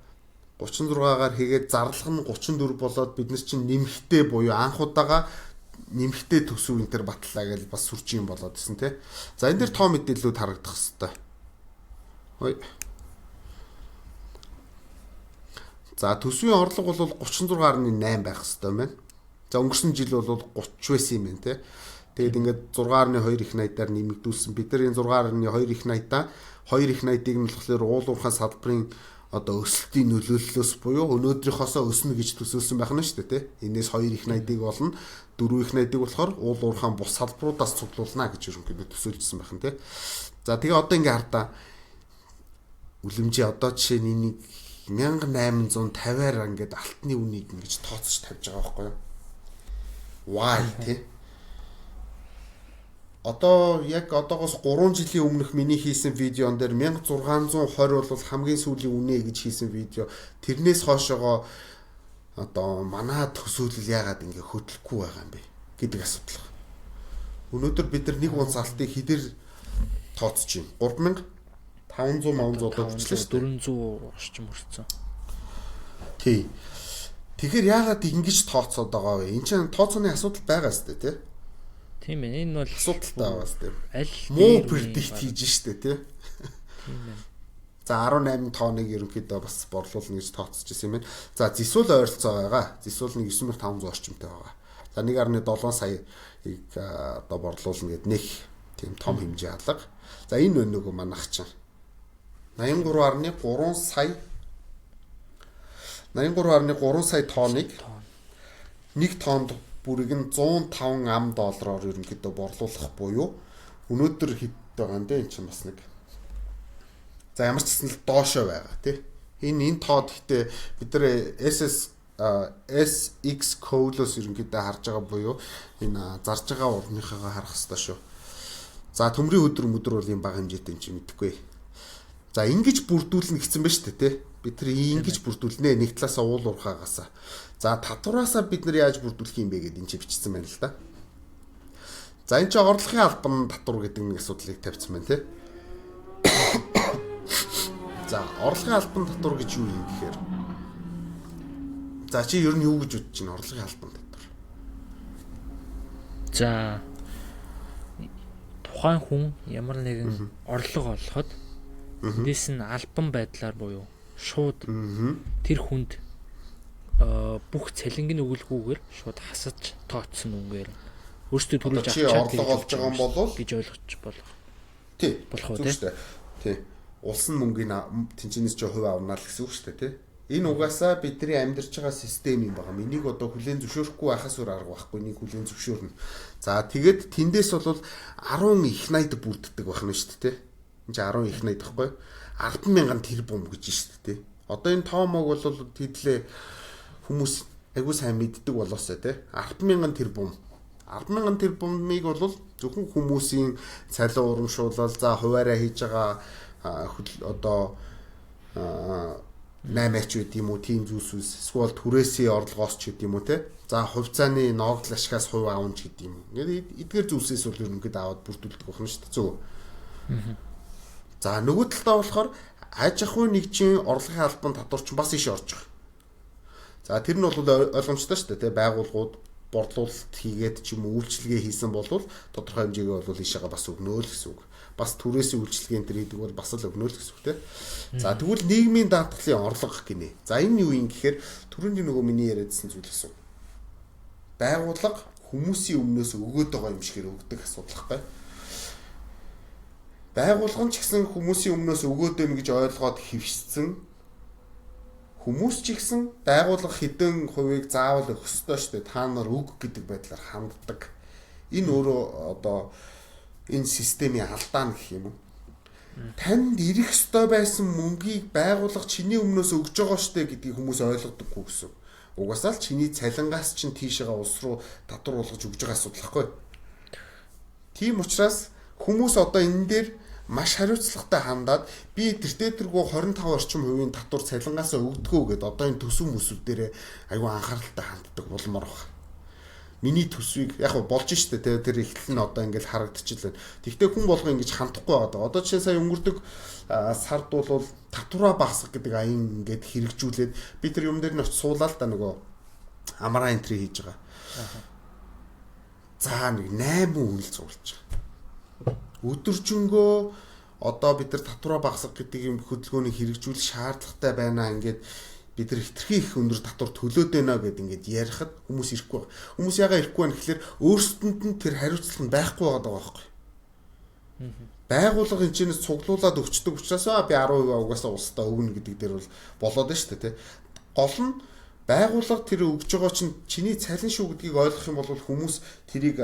36-гаар хийгээд зарлага нь 34 болоод бид нар чинь нэмэгтэй буюу анх удаага нэмэгтэй төсөв энэ төр батлаа гэж бас сүрчин болоод исэн, тий. За, энэ дэр тоо мэдээллүүд харагдах хэвээр. Ой. За, төсвийн орлого бол 36.8 байх хэвээр байна. За, өнгөрсөн жил бол 30 байсан юм байна, тий. Тэгээд ингээд 6.2 их найдаар нэмэгдүүлсэн. Бид нар энэ 6.2 их найдаа 2 их найдыг нь болохоор уул уурхай салбарын одоо өсөлтийн нөлөөллөөс буюу өнөөдрийнхоосоо өснө гэж төсөөлсөн байх нь шүү дээ, тий. Энээс 2 их найдыг болно. 4 их найдыг болохоор уул уурхаан бус салбаруудаас цуглуулна гэж ерөнхийдөө төсөөлжсэн байх нь, тий. За, тэгээ одоо ингээ хардаа үлэмжээ одоо жишээ нь энийг 1850-аар ингээд алтны үнийг ингэж тооцож тавьж байгаа байхгүй юу? Why, тий? Одоо яг одоогоос 3 жилийн өмнөх миний хийсэн видеон дээр 1620 бол хамгийн сүүлийн үнэ гэж хийсэн видео. Тэрнээс хойшоогоо одоо манай төсөөлөл яагаад ингэ хөдлөхгүй байгаа юм бэ гэдэг асуудал. Өнөөдөр бид нар нэг унц алтыг хэдэр тооцож байна? 3500 500 одоо хүрчлээ шүү дээ. 400 орчим хүрсэн. Тий. Тэгэхээр яагаад ингэж тооцоод байгаа вэ? Энд чинь тооцооны асуудал байгаа сте, тий? Тийм ээ. Энэ бол асуудалтай байгаа сте. Аль муу predict хийж штэ, тий? Тийм ээ. За, 18 тонныг ерөнхийдөө бас борлуулна гэж тооцож ирсэн юм байна. За, зэсүүл ойролцоо байгаа. Зэсүүл нэг 9500 орчимтай байгаа. За, 1.7 саяыг одоо борлуулна гэд нэг тийм том хэмжээ алга. За, энэ нөгөө манах чинь 83.3 сая 83.3 сая тонныг нэг тоннд бүрийг нь 105 ам доллараар ерөнхийдөө борлуулах буюу өнөөдөр хэд байгаа юм бэ? Энэ чинь бас нэг, за, ямар ч гэсэн л доошоо байгаа, тий. Энэ тоод гэхдээ бид нар SS SX Coal-оос ерөнхийдөө харж байгаа буюу энэ зарж байгаа урныхаагаа харах хэрэгтэй шүү. За, төмрийн өдөр мөдөр бол юм бага хэмжээтэй юм чи мэдэхгүй. За, ингэж бүрдүүлнэ гэсэн ба шүү дээ, тий. Бид нар ингэж бүрдүүлнэ нэг талаасаа уул уурхаагаасаа. За, татвараасаа бид нар яаж бүрдүүлэх юм бэ гэдээ энэ чи бичсэн байна л да. За, энэ чи орлогын албан татвар гэдэг нэг асуудлыг тавьсан байна, тий. За, орлогын албан татвар гэж юу юм гэхээр, за, чи ер нь юу гэж бодож байна орлогын албан татвар? За, тухайн хүн ямар нэгэн орлого олоход эндээс нь албан байдлаар буюу шууд тэр хүнд бүх цалинг нь өгөлгүйгээр шууд хасаж тооцсон үнгээр өөрсдөө төрүүлж авчаад орлого олж байгаа юм болов гэж ойлгож болох. Тий. Болох уу, тий? Тий. Улс нь мөнгийг тэнцэнээс чи хувь авнаа л гэсэн үг шүү дээ, тий. Энэ угаасаа бидний амьдарч байгаа систем юм байгаа. Энийг одоо хүлээн зөвшөөрөхгүй байхаас өөр арга байхгүй. Энийг хүлээн зөвшөөрнө. За, тэгээд тэндээс бол 10 их 80 бүрддэг байх нь шүү дээ, тий. Энд чи 10 их 80 байхгүй. 10,000 тэрбум гэж шүү дээ, тий. Одоо энэ тоомог бол тэдлээ хүмүүс айгуу сайн мэддэг болоосаа, тий. 10,000 тэрбум. 10,000 тэрбумыг бол зөвхөн хүмүүсийн цалин урамшуулал, за, хуваараа хийж байгаа одоо 8 ач байд юм уу, тийм зүйлсээс эсвэл түрээсийн орлогоос ч гэдэг юм уу те. За хувьцааны ногдол ашигаас хувь аавн ч гэдэг юм уу. Ингээд эдгээр зүйлсээс бол ерөнхийдөө аваад бүрдүүлдэг байна шүү дээ. Зөв. За нөгөө талдаа болохоор аж ахуйн нэгжийн орлогын албан татвар ч бас иш орж байгаа. За тэр нь бол ойлгомжтой шүү дээ, те, байгууллагууд борлуулалт хийгээд ч юм уу үйлчилгээ хийсэн бол тодорхой хэмжээгээр бол ийшээгээ бас өгнө л гэсэн үг. Бас түрээсийн үйлчилгээ энэ төр хийдэг бол бас л өгнө л гэсэн үг, те. За тэгвэл нийгмийн даатгалын орлого гинэ. За энэ юу юм гэхээр түрүүний нөгөө миний яриадсан зүйл гэсэн үг. Байгууллага хүмүүсийн өмнөөс өгөөд байгаа юм шигээр өгдөг асуудал байхгүй. Байгууллага нь ч гэсэн хүмүүсийн өмнөөс өгөөд байна гэж ойлгоод хэвшсэн хүмүүс ч гэсэн байгууллага хэдэн хувийг заавал өгөх ёстой шүү дээ. Та нар өг гэдэг байдлаар ханддаг. Энэ өөрөө одоо энэ системийн алдаа гэх юм уу? Танд ирэх ёстой байсан мөнгийг байгууллага чиний өмнөөс өгж байгаа шүү дээ гэдгийг хүмүүс ойлгодоггүй гэсэн. Угаасаа л чиний цалингаас чинь тийшээгээ улс руу татвар болгож өгж байгаа асуудал байхгүй. Тийм учраас хүмүүс одоо энэ дээр маш хариуцлагатай хандаад би тэртээ тэргүй 25 орчим хувийн татвар цалингаасаа өгдөгөө гэдээ одоо энэ төсөв мөсөв дээрээ айгүй анхааралтай ханддаг болмоор байна. Миний төсвийг яг болж штэ тэ, тэр эхлэл нь одоо ингээл харагдчихлаа. Тэгвэл хүн болго ингэж хандахгүй байгаа. Одоо жишээ сая өнгөрдөг сард бол татвараа багасгах гэдэг аян ингээд хэрэгжүүлээд би тэр юм дээр нь очиж суулаа л да, нөгөө амраа энтри хийж байгаа. За нэг 8 үнэл цуглаж байгаа. Өдөржингөө одоо бид нар татвараа багасгах гэдэг юм хөдөлгөөнийг хэрэгжүүлэх шаардлагатай байна, ингээд бид нар хитрхи их өндөр татвар төлөөд байна гэд ингээд ярихад хүмүүс ирэхгүй байна. Хүмүүс ягаа ирэхгүй байна гэхэлэр өөрсдөнд нь тэр хариуцлага нь байхгүй байгаа байхгүй. Байгууллага энэ чинь цуглуулад өгчдөг учраас би 10% угаасаа улсдаа өгнө гэдэг дээр бол болоод байна шүү дээ, тэ. Гол нь байгууллага тэр өгж байгаа чинь чиний цалин шүү гэдгийг ойлгох юм бол хүмүүс тэрийг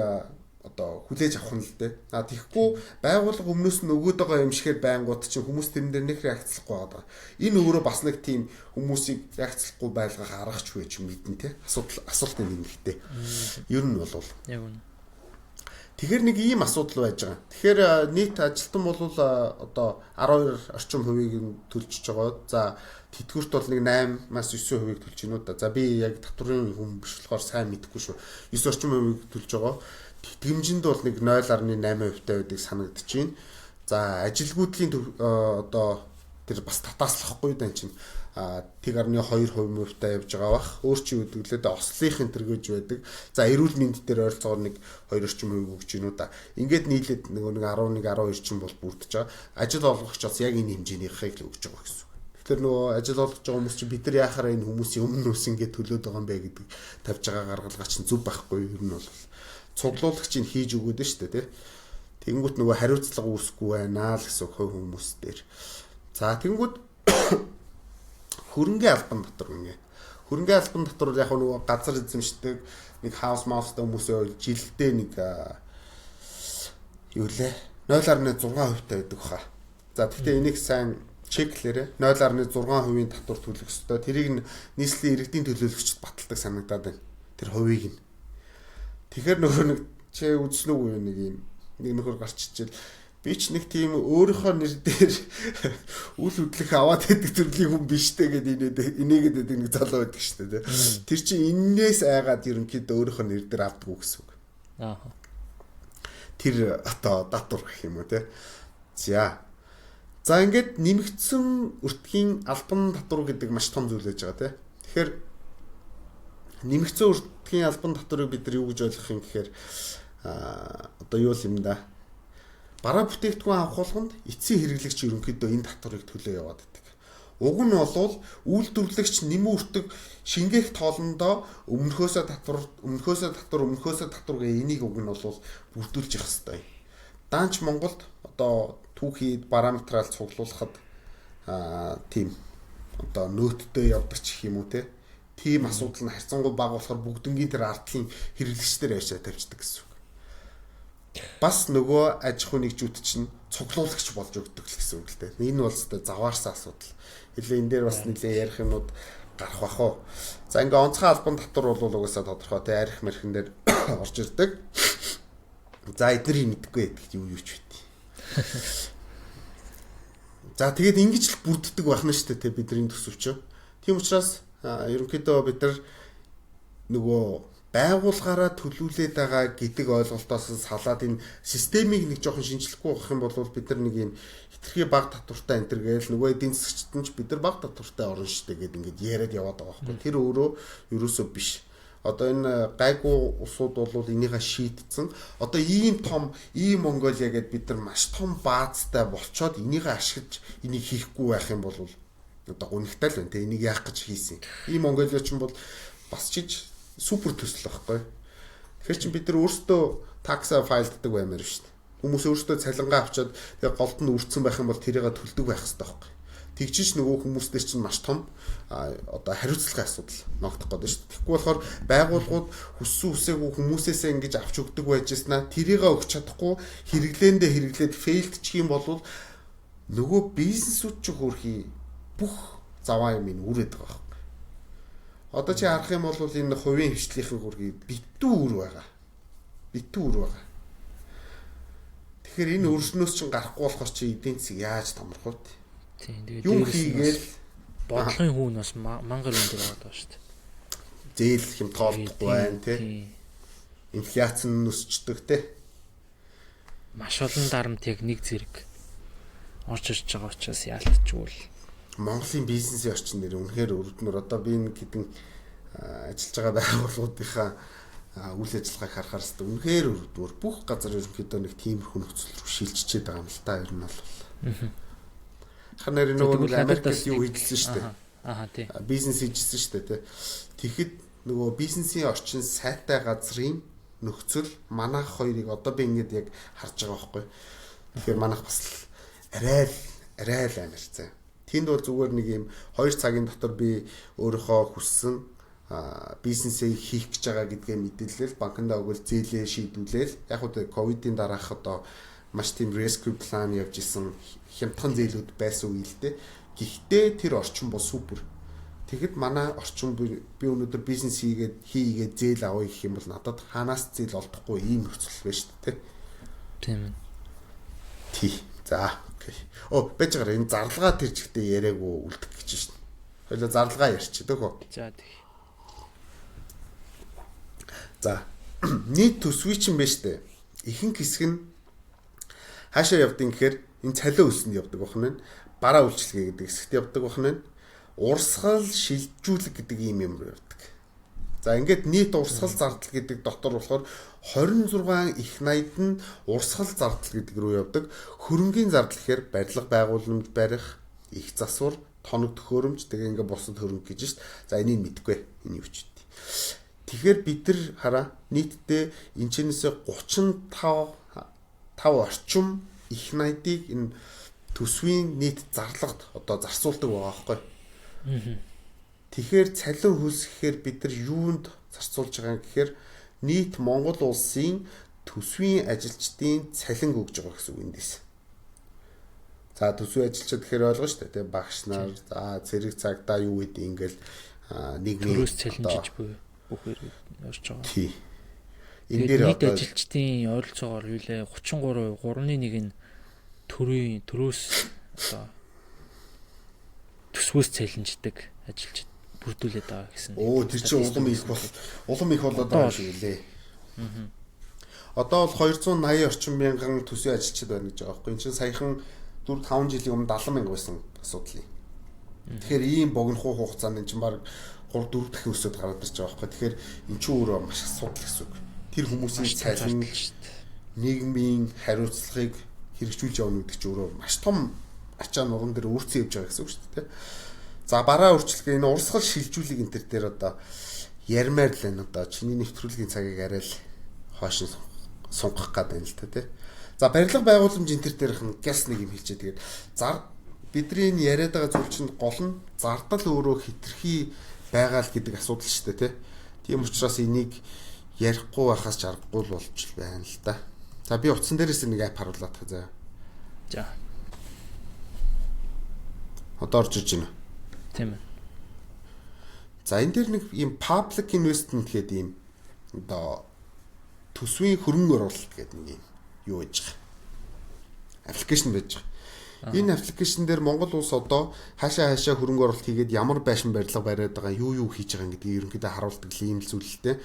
одоо хүлээж авах нь л дээ. А тэгэхгүй байгууллага өмнөөс нь өгөөд байгаа юм шигээр байнгут чинь хүмүүс тэрэн дээр нэг реакцлахгүй байгаа. Энэ өөрөө бас нэг тийм хүмүүсийг реакцлахгүй байлгах аргач байж мэднэ те. Асуудал асуултын нэмэгтэй. Ер нь бол яг үнэ. Тэгэхээр нэг ийм асуудал байж байгаа. Тэгэхээр нийт ажилтан бол одоо 12 орчим хувийг нь төлжиж байгаа. За тэтгэврт бол нэг 8-аас 9 хувийг төлж гинүү да. За би яг татварын хүн биш болохоор сайн мэдэхгүй шүү. 9 орчим хувийг төлж байгаа. Тэтгэмжинд бол нэг 0.8% таа байдаг санагдаж байна. За ажилгүйдлийн одоо тэр бас татааслахгүй да чинь 1.2% таа явж байгаа бах. Өөр чи юу гэдэг лээ ослынх энэ төр гэж байдаг. За эрүүл мэнд дээр ойролцоогоор нэг 2 орчим хувийг өгч гинүү да. Ингээд нийлээд нөгөө нэг 11 12 чинь бол бүрдэж байгаа. Ажил олгогч бас яг энэ хэмжээнийхийг л өгч байгаа гэсэн үг. Тэгэхээр нөгөө ажил олгож байгаа хүмүүс чинь бид нар яхаараа энэ хүмүүсийн өмнөөс ингээд төлөөд байгаа юм бэ гэдэг тавьж байгаа гаргалгаа чинь зөв байхгүй ер нь бол цуглуулагч нь хийж өгөөд нь шүү дээ, тий. Тэнгүүт нөгөө хариуцлага үүсэхгүй байна л гэсэн хувь хүмүүс дээр. За тэнгүүт хөрөнгөний албан дотор гинэ. Хөрөнгөний албан дотор яг нөгөө газар эзэмшдэг нэг хаус маустай хүмүүсээ жилдээ нэг юу лээ 0.6% та байдаг хаа. За тэгтээ энийг сайн чеклээрэ 0.6% татвар төлөх ёстой. Тэрийг нь нийслэлийн иргэдийн төлөөлөгчд баталдаг санагдаад байна. Тэр хувийг нь. Тэгэхээр нөгөө нэг чи үзсэн үү нэг юм нэг нөхөр гарч ичээл би ч нэг тийм өөрийнхөө нэр дээр үл хөдлөх аваад байдаг төрлийн хүн биш тэ гэдэг инээгээд байдаг нэг залуу байдаг шүү дээ. Тэр чинь эннээс айгаад ерөнхийдөө өөрийнхөө нэр дээр авдаггүй гэсэн үг. Аа. Тэр одоо татвар гэх юм уу те. За. За ингээд нэмэгдсэн өртгийн албан татвар гэдэг маш том зүйл байж байгаа те. Тэгэхээр нэмэгдсэн өртгийн албан татварыг бид нар юу гэж ойлгох юм гэхээр одоо юу юм да. Бараа бүтээгдэхүүн авах болгонд эцсийн хэрэглэгч ерөнхийдөө энэ татварыг төлөө яваад байдаг. Уг нь бол үйлдвэрлэгч нэмэн өртөг шингээх тоолондоо өмнөхөөсөө татвар, өмнөхөөсөө татвар, өмнөхөөсөө татвар гэх энийг уг нь бол бүрдүүлж явах хэрэгтэй. Даанч Монголд одоо түүхий параметрал цуглуулахад тийм одоо нөөттэй явдаг ч гэх юм уу те. Тийм асуудал нь харьцангуй бага болохоор бүгднгийн тэр ардлын хэрэглэгчдэр авчаа тавьчихдаг гэсэн үг. Бас нөгөө аж ахуйн нэгжүүд чинь цуглуулагч болж өгдөг л гэсэн үг л дээ. Энэ бол зөвхөн заваарсан асуудал. Хэлээ энэ дээр бас нэлээ ярих юмнууд гарах бах уу. За ингээ онцгой албан татвар бол угаасаа тодорхой те, арх мэрхэн дээр орж ирдэг. За эднэрийг мэдэхгүй гэдэг юу юу ч байт. За, тэгээд ингэж л бүрддэг байх нь шүү дээ, бидний төсөвч. Тийм учраас ерөнхийдөө бид нар нөгөө байгууллагаараа төлөвлөд байгаа гэдэг ойлголтоос салаад энэ системийг нэг жоохон шинжлэхгүй байх юм бол бид нар нэг юм хэтэрхий бага татвартай энэ төр гээл, нөгөө эдийн засгчид нь ч бид нар бага татвартай орно шүү дээ гэд ингээд яриад яваад байгаа байхгүй. Тэр өөрөө ерөөсөө биш. Одоо энэ гайгүй улсууд бол энийгээ шийдсэн. Одоо ийм том ийм Монголиа гэдээ бид нар маш том баазтай болчоод энийгээ ашиглаж энийг хийхгүй байх юм бол одоо гунигтай л байна те. Энийг яах гэж хийсэн. Ийм Монголиа ч юм бол бас чиж супер төсөл байхгүй. Тэгэхээр чин бид нар өөрсдөө tax file ддаг баймаар шүү дээ. Хүмүүс өөрсдөө цалингаа авчаад тэгээ голд нь үрцэн байх юм бол тэрийг төлдөг байх хэрэгтэй байхгүй. Тэгжиж нөгөө хүмүүстээ чинь маш том одоо хариуцлагын асуудал ногдох гэдэг шүү дээ. Тэгэхгүй болохоор байгууллагууд хүссэн үсээгүй хүмүүсээсээ ингэж авч өгдөг байжснаа тэрийг өгч чадахгүй хэрэглээндээ хэрэглээд fail дчих юм бол нөгөө бизнесүүд ч хөөрхий бүх заваа юм ин үрээд байгаа байхгүй. Одоо чи харах юм бол энэ хувийн хвшлийнхэн хөрхий битүү үр байгаа. Битүү үр байгаа. Тэгэхээр энэ өрснөөс чинь гарахгүй болохоор чи эдийн засаг яаж томрох вэ? Тийм, тэгээд юм хийгээл бодлогын хүүн бас мангар өндөр байгаа шүү дээ. Зээл хямдгаалдахгүй байна тий. Инфляц нь өсчдөг тий. Маш олон дарамт яг нэг зэрэг орж ирж байгаа учраас яалтчгүй л Монголын бизнесийн орчин нэр үнэхээр өрөвдмөр. Одоо би нэг хэдэн ажиллаж байгаа байгууллагуудынхаа үйл ажиллагааг харахаар хэвээр үнэхээр өрөвдмөр. Бүх газар ерөнхийдөө нэг тиймэрхүү нөхцөл рүү шилжчихэд байгаа юм л та ер нь бол. Хар нэр нөгөө нэг Америкт юу хийжсэн шүү дээ. Аа, тий. Бизнес хийжсэн шүү дээ, тий. Тэгэхэд нөгөө бизнесийн орчин сайтай газрын нөхцөл манайх хоёрыг одоо би ингэж яг харж байгаа байхгүй. Тэгэхээр манайх бас арай л арай л амар зэ. Тэнд бол зүгээр нэг юм 2 цагийн дотор би өөрийнхөө хүссэн бизнесээ хийх гэж байгаа гэдгээ мэдээлэл банкндаа өгөөл, зээлээ шийдвүлээл. Яг үгүй, ковидын дараах одоо маш тийм rescue plan явж исэн, хямдхан зээлүүд байсан үе л дээ. Гэхдээ тэр орчин бол супер. Тэгэхэд манай орчин би өнөөдөр бизнес хийгээд хийгээд зээл авъя гэх юм бол надад хаанаас зээл олдохгүй ийм нөхцөл байна шүү дээ. Тийм ээ. Тий. За, окей. Оо, байж байгаа, энэ зарлага тэр чигтээ яриаггүй үлдэх гэж шин. Хоёлаа зарлага ярьчих дөхөө. За, тий. За, нийт төсвий чинь байна штэ. Ихэнх хэсэг нь хаашаа явдیں гэхээр энэ цалин өсөнд явдаг байх нь, бараа үйлчилгээ гэдэг хэсэгт явдаг байх нь, урсгал шилжүүлэг гэдэг ийм юм руу явдаг. За, ингээд нийт урсгал зардал гэдэг дотор болохоор 26 их 80 нь урсгал зардал гэдэг рүү явдаг. Хөрөнгийн зардал гэхээр барилга байгууламж барих, их засвар, тоног төхөөрөмж, тэгээ ингээд бусад хөрөнгө гэж шít. За, энийг мэдгүй. Энэ юу ч гэдэг. Тэгэхээр бид нар хараа, нийтдээ энэ чэнэсээ 35 5 орчим их 80-ыг энэ төсвийн нийт зарлагт одоо зарцуулдаг байгаа байхгүй. Тэгэхээр цалин хөлсөхээр бид нар юунд зарцуулж байгаа юм гэхээр нийт Монгол улсын төсвийн ажилчдын цалин өгж байгаа гэсэн үг эндээс. За, төсвийн ажилчид гэхээр ойлгоо шүү дээ. Тэгээ багш нар, за цэрэг цагдаа юу гэдэг ингээл нийгмийн төрөөс цалинжиж буй бүх хэрэг орж байгаа. Тий. Энэ дээр нийт ажилчдын ойролцоогоор юу лээ 33% 3.1 нь төрийн төрөөс одоо төсвөөс цалинждаг ажилчид бүрдүүлээд байгаа гэсэн. Өө, тэр чинь улам их бол улам их болоод байгаа юм шиг үлээ. Одоо бол 280 орчим мянган төсвийн ажилчид байна гэж байгаа байхгүй. Энд чинь саяхан 4 5 жилийн өмнө 70 мянга байсан асуудал юм. Тэгэхээр ийм богинохуу хугацаанд энэ чинь баг 3 4 дахин өсөд гараад ирж байгаа байхгүй. Тэгэхээр эн чинь өөрөө маш асуудал гэсэн үг. Тэр хүмүүсийн цалин, нийгмийн хариуцлагыг хэрэгжүүлж явна гэдэг чинь өөрөө маш том ачаа нуран дээр өөрцөн явж байгаа гэсэн үг шүү дээ. За, бараа өөрчлөлт, энэ урсгал шилжүүлэг энэ төр дээр одоо ярмаар л байна, одоо чиний нэвтрүүлгийн цагийг арай л хойш сунгах гад байна л та, тий. За, барилга байгууламж энэ төр дээрх нь гяс нэг юм хэлжээ. Тэгээд зар бидний энэ яриад байгаа зүйл чинь гол нь зардал өөрөө хитрхи байгаа л гэдэг асуудал шүү дээ, тий. Тийм учраас энийг ярихгүй байхаас ч аргагүй л болж байна л да. За, би утсан дээрээс нэг app харуулаад та заяа. За. Одоо орж иж байна. Тийм ээ. За, энэ дээр нэг ийм public investment гэдэг ийм одоо төсвийн хөрөнгө оруулалт гэдэг нэг юм юу байж байгаа. Application байж байгаа. Энэ application дээр Монгол улс одоо хаашаа хаашаа хөрөнгө оруулалт хийгээд ямар байшин барилга бариад байгаа, юу юу хийж байгаа гэдгийг ерөнхийдөө харуулдаг ийм л зүйл л дээ.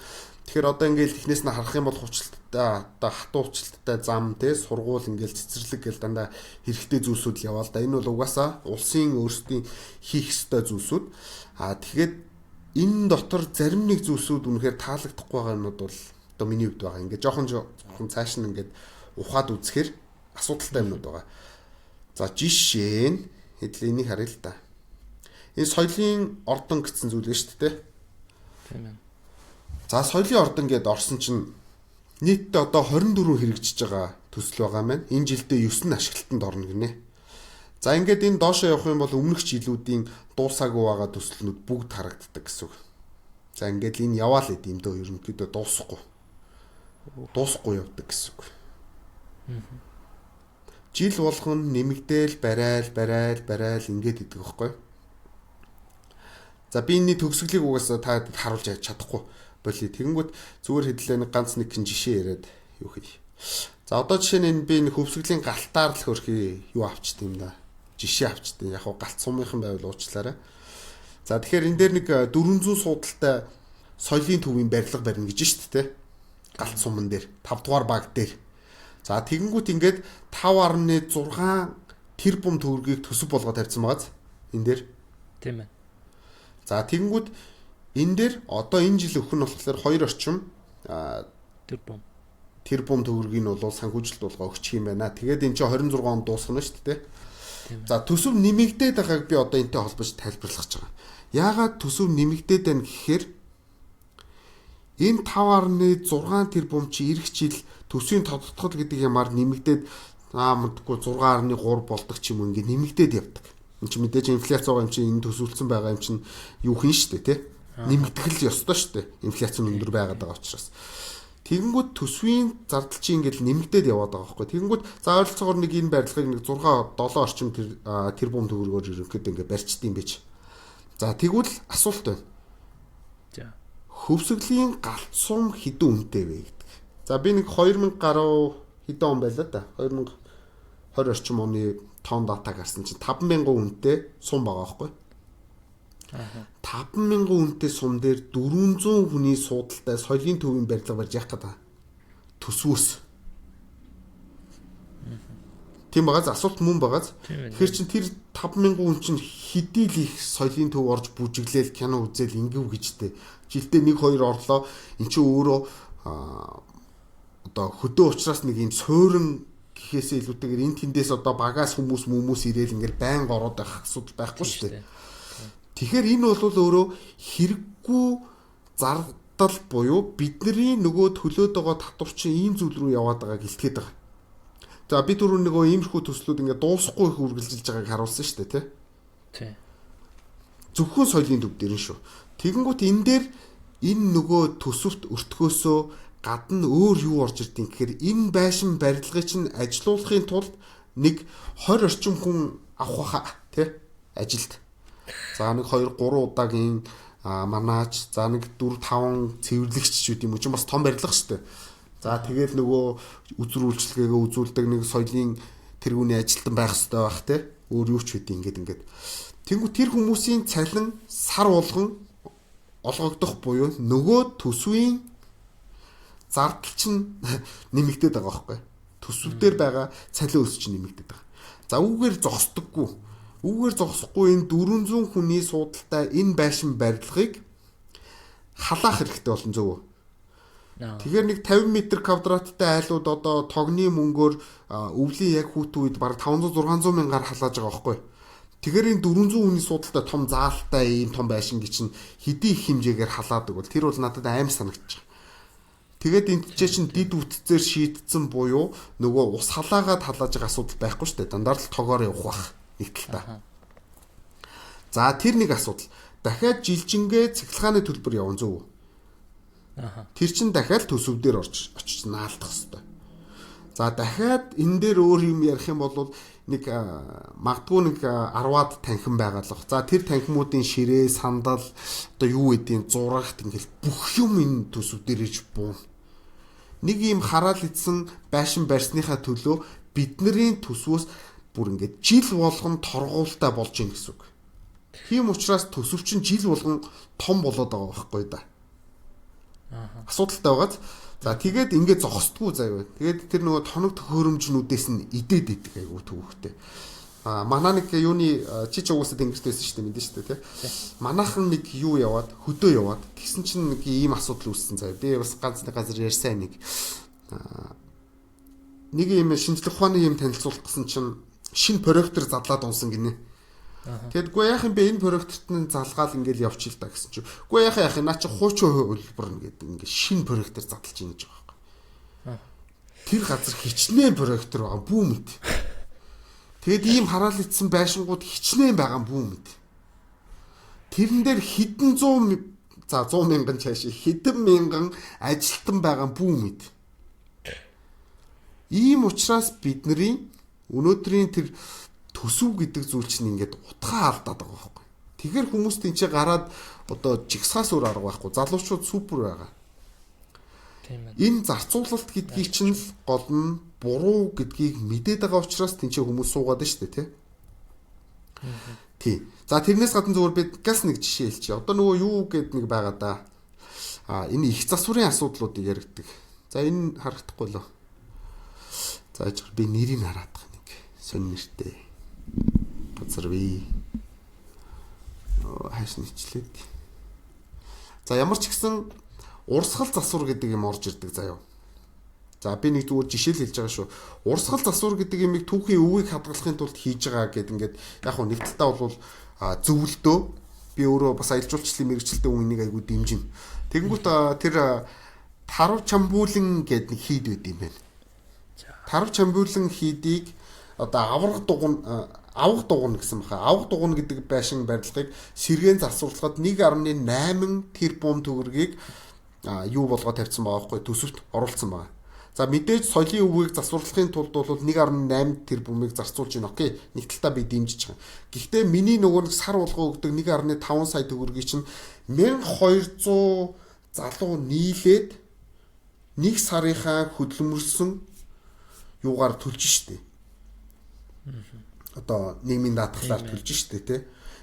Тэгэхээр одоо ингээл технээс нь харах юм бол хуучилттай, одоо хатуу хуучилттай зам те, сургууль, ингээл цэцэрлэг гэл дандаа хэрэгтэй зүйлсүүд л яваа л да. Энэ бол угаасаа улсын өөрсдийн хийх ёстой зүйлсүүд. А тэгэхээр энэ дотор зарим нэг зүйлсүүд үнэхээр таалагдахгүй байгаа юмнууд бол одоо миний хувьд байгаа. Ингээд жоохон жоохон цааш нь ингээд ухаад үзэхээр асуудалтай юмнууд байгаа. За, жишээ нь хэдл энийг харъя л да. Энэ соёлын ордон гэсэн зүйл нь шүү дээ. Тийм ээ. За, соёлын ордон гэдээ орсон чинь нийтдээ одоо 24 хэрэгжиж байгаа төсөл байгаа маань. Энэ жилдээ 9 нь ашиглалтанд орно гинэ. За, ингээд энэ доошоо явах юм бол өмнөх жилүүдийн дуусаагүй байгаа төслүүд бүгд харагддаг гэсэн үг. За, ингээд энэ яваал идэм дөө, ерөнхийдөө дуусахгүй. Дуусахгүй явдаг гэсэн үг. Жил болгон нэмэгдээл барайл барайл барайл ингээд идэг байхгүй. За, би энэний төгсгөлийг угаасаа та харуулж чадахгүй боли. Тэгэнгүүт зүгээр хэдлээ нэг ганц нэг жишээ яриад юу хий. За, одоо жишээ нь энэ би нэг хөвсгөлийн галтаар л хөрхий юу авчт юм да. Жишээ авчт. Яг хуу галт сумынхан байвал уучлаарай. За, тэгэхээр энэ дээр нэг 400 суудалтай соёлын төвийн барилга барина гэж шүү дээ. Галт суман дээр 5 дугаар баг дээр. За, тэгэнгүүт ингээд 5.6 тэрбум төгрөгийг төсөв болгоод тавьсан байгааз энэ дээр. Тийм ээ. За, тэгэнгүүт энэ дээр одоо энэ жил өгөх нь болохоор 2 орчим тэрбум тэрбум төгрөгийг нь бол санхүүжилт болгоо өгчих юм байна. Тэгээд энэ чинь 26 онд дуусгана шүү дээ. За, төсөв нэмэгдээд байгааг би одоо энтэй холбож тайлбарлах гэж байгаа. Яагаад төсөв нэмэгдээд байна гэхээр энэ 5.6 тэрбум чи эх жил төсвийн тодотгол гэдэг юмар нэмэгдээд аа мэдгүй 6.3 болдог ч юм уу, ингэ нэмэгдээд явдаг. Энд чи мэдээж инфляц байгаа юм чи, энэ төсөвлөсөн байгаа юм чинь юу хийн штэ тий. Нэмэгдэх л ёстой штэ. Инфляц нь өндөр байгаад байгаа учраас. Тэгэнгүүт төсвийн зардал чи ингээл нэмэгдээд яваад байгаа байхгүй. Тэгэнгүүт за ойролцоогоор нэг энэ барилгыг нэг 6 7 орчим тэр тэрбум төгрөгөөр ерөнхийдөө ингээ барьчдсан юм биш. За, тэгвэл асуулт байна. За. Хөвсгөлийн галт сум хэдэн үнэтэй вэ гэдэг. За, би нэг 2000 гаруй хэдэн он байлаа да. 2020 орчим оны тоон дата гарсан чинь 5000 үнэтэй сум байгаа байхгүй. 5000 үнэтэй сум дээр 400 хүний суудалтай соёлын төвийн барилга барьж яах гэдэг. Төсвөөс. Тийм байгаас асуулт мөн байгаас. Тэгэхээр чин тэр 5000 хүн чинь хэдий л их соёлын төв орж бүжиглээл, кино үзэл ингэв гэжтэй. Жилдээ 1 2 орлоо. Эн чинь өөрөө одоо хөдөө учраас нэг юм суурин гэхээсээ илүүтэйгээр энэ тэндээс одоо багаас хүмүүс хүмүүс ирээл ингээл байнга ороод байх асуудал байхгүй шүү дээ. Тэгэхээр энэ бол өөрөө хэрэггүй зардал буюу бидний нөгөө төлөөд байгаа татвар чинь ийм зүйл рүү яваад байгааг илтгэхэд байгаа. За, би түрүү нөгөө иймэрхүү төслүүд ингээд дуусахгүй их үргэлжилж байгааг харуулсан шүү дээ, тий? Тий. Зөвхөн соёлын төв дээр нь шүү. Тэгэнгүүт энэ дээр энэ нөгөө төсөвт өртгөөсөө гадна өөр юу орж ирдیں гэхээр энэ байшин барилгыг чинь ажилуулахын тулд нэг 20 орчим хүн авах баха, тий? Ажилд. За, нэг 2 3 удаагийн манаач, за нэг 4 5 цэвэрлэгч ч үт юм уу, чинь бас том барилга шүү дээ. За, тэгэл нөгөө үзүр үйлчилгээгээ үзүүлдэг нэг соёлын тэргүүний ажилтан байх хэрэгтэй байх те. Өөр юу ч үгүй ингээд ингээд. Тэнгүү тэр хүмүүсийн цалин сар болгон олгогдох буюу нөгөө төсвийн зардал чинь нэмэгдээд байгаа байхгүй. Төсөв дээр байгаа цалин өс чинь нэмэгдээд байгаа. За, үүгээр зогсдоггүй. Үүгээр зогсохгүй энэ 400 хүний суудалтай энэ байшин барилгыг халаах хэрэгтэй болсон, зөв үү? Тэгэхээр нэг 50 м квадраттай айлууд одоо тогны мөнгөөр өвлийн яг хүүтэн үед бараг 500 600 мянгаар халааж байгаа байхгүй. Тэгэхээр энэ 400 хүний суудалтай том заалтай ийм том байшин чинь хэдий их хэмжээгээр халаадаг бол тэр бол надад аим санагдчих. Тэгээд энэ чинь дид үтцээр шийдсэн буюу нөгөө ус халаагаад халааж байгаа асуудал байхгүй шүү дээ. Дандаа л тогоор явах бах нэг талдаа. За, тэр нэг асуудал. Дахиад жилжингээ цахилгааны төлбөр явна, зөв үү? Тэр чин дахиад төсөв дээр орж очиж наалдах хэвээр. За, дахиад энэ дээр өөр юм ярих юм бол нэг магадгүй нэг 10-аад танхим байгаа л бах. За, тэр танхимуудын ширээ, сандал, одоо юу гэдгийг, зурагт ингээл бүх юм энэ төсөв дээр иж буун. Нэг ийм хараал идсэн байшин барьсныхаа төлөө бидний төсвөөс Бүр ингээд жил болгон торгуултай болж ийн гэсэн үг. Тийм учраас төсөв чинь жил болгон том болоод байгаа байхгүй да. Асуудалтай байгааз. За тэгээд ингээд зогсдгүй заяа. Тэгээд тэр нөгөө тоног төхөөрөмжнүүдээс нь идээд идэг айгуу төвөгтэй. А манай нэг юуны чи ч угаасаа тэнгэрт байсан шүү дээ, мэдэн шүү дээ, тий. Манайхан нэг юу яваад, хөдөө яваад тэгсэн чинь нэг ийм асуудал үүссэн заяа. Би бас ганц нэг газар ярьсан нэг нэг ийм шинжлэх ухааны юм танилцуулах гэсэн чинь шинэ проектор задлаад унсан гинэ. Тэгэд үгүй яах юм бэ, энэ проекторт нь залгаал ингээл явчих л да гэсэн чинь. Үгүй яах яах наа чи хуучин хувилбар гэдэг ингээ шинэ проектор задлж ийн гэж байгаа байхгүй. Тэр газар хичнээн проектор байгаа бүү мэд. Тэгэд ийм хараал ицсэн байшингууд хичнээн байгаа бүү мэд. Тэрэн дээр хэдэн зуун, за 100 мянган цааш хэдэн мянган ажилтан байгаа бүү мэд. Ийм учраас бидний өнөөдрийн тэр төсөв гэдэг зүйл чинь ингээд утгаа алдаад байгаа байхгүй. Тэгэхээр хүмүүс тэнцээ гараад одоо жигсаас өөр арга байхгүй. Залуучууд супер байгаа. Тийм ээ. Энэ зарцуулалт гэдгийг чинь л гол нь буруу гэдгийг мэдээд байгаа учраас тэнцээ хүмүүс суугаад байна шүү дээ, тий. Тий. За тэрнээс гадна зүгээр би газ нэг жишээ хэлчихье. Одоо нөгөө юу гэд нэг байгаа да. А энэ их засварын асуудлуудыг яригддаг. За энэ харагдахгүй лөө. За яж би нэрийг хараад байгаа нэг сонь нэртэй. Газар би хайш нэчлээд. За ямар ч гэсэн урсгал засвар гэдэг юм орж ирдэг заяа. За би нэг зүгээр жишээ л хэлж байгаа шүү. Урсгал засвар гэдэг юмыг түүхийн өвгийг хадгалахын тулд хийж байгаа гэд ингээд яг хуу нэг талтаа бол зөвлөдөө би өөрөө бас аялал жуулчлалын мэргэжилтэн хүн энийг айгуу дэмжинэ. Тэгэнгүүт тэр Тарв Чамбуулан гэд нэг хийд байд юм байна. Тарв Чамбуулан хийдийг одоо авраг дугуй авга дугуйна гэсэн баха. Авга дугуйна гэдэг байшин барилгыг сэргээн засварлахад 1.8 тэрбум төгрөгийг юу болгоо тавьсан байгаа байхгүй, төсөвт оруулсан байгаа. За мэдээж соёлын өвгийг засварлахын тулд бол 1.8 тэрбумыг зарцуулж байна. Окей. Нэг талтаа би дэмжиж байгаа. Гэхдээ миний нөгөө нэг сар болгоо өгдөг 1.5 сая төгрөгийг чинь 1200 залуу нийлээд нэг сарынхаа хөдөлмөрлсөн юугаар төлж штэ. Одоо нийгмийн даатгалаар төлж штэ, тий.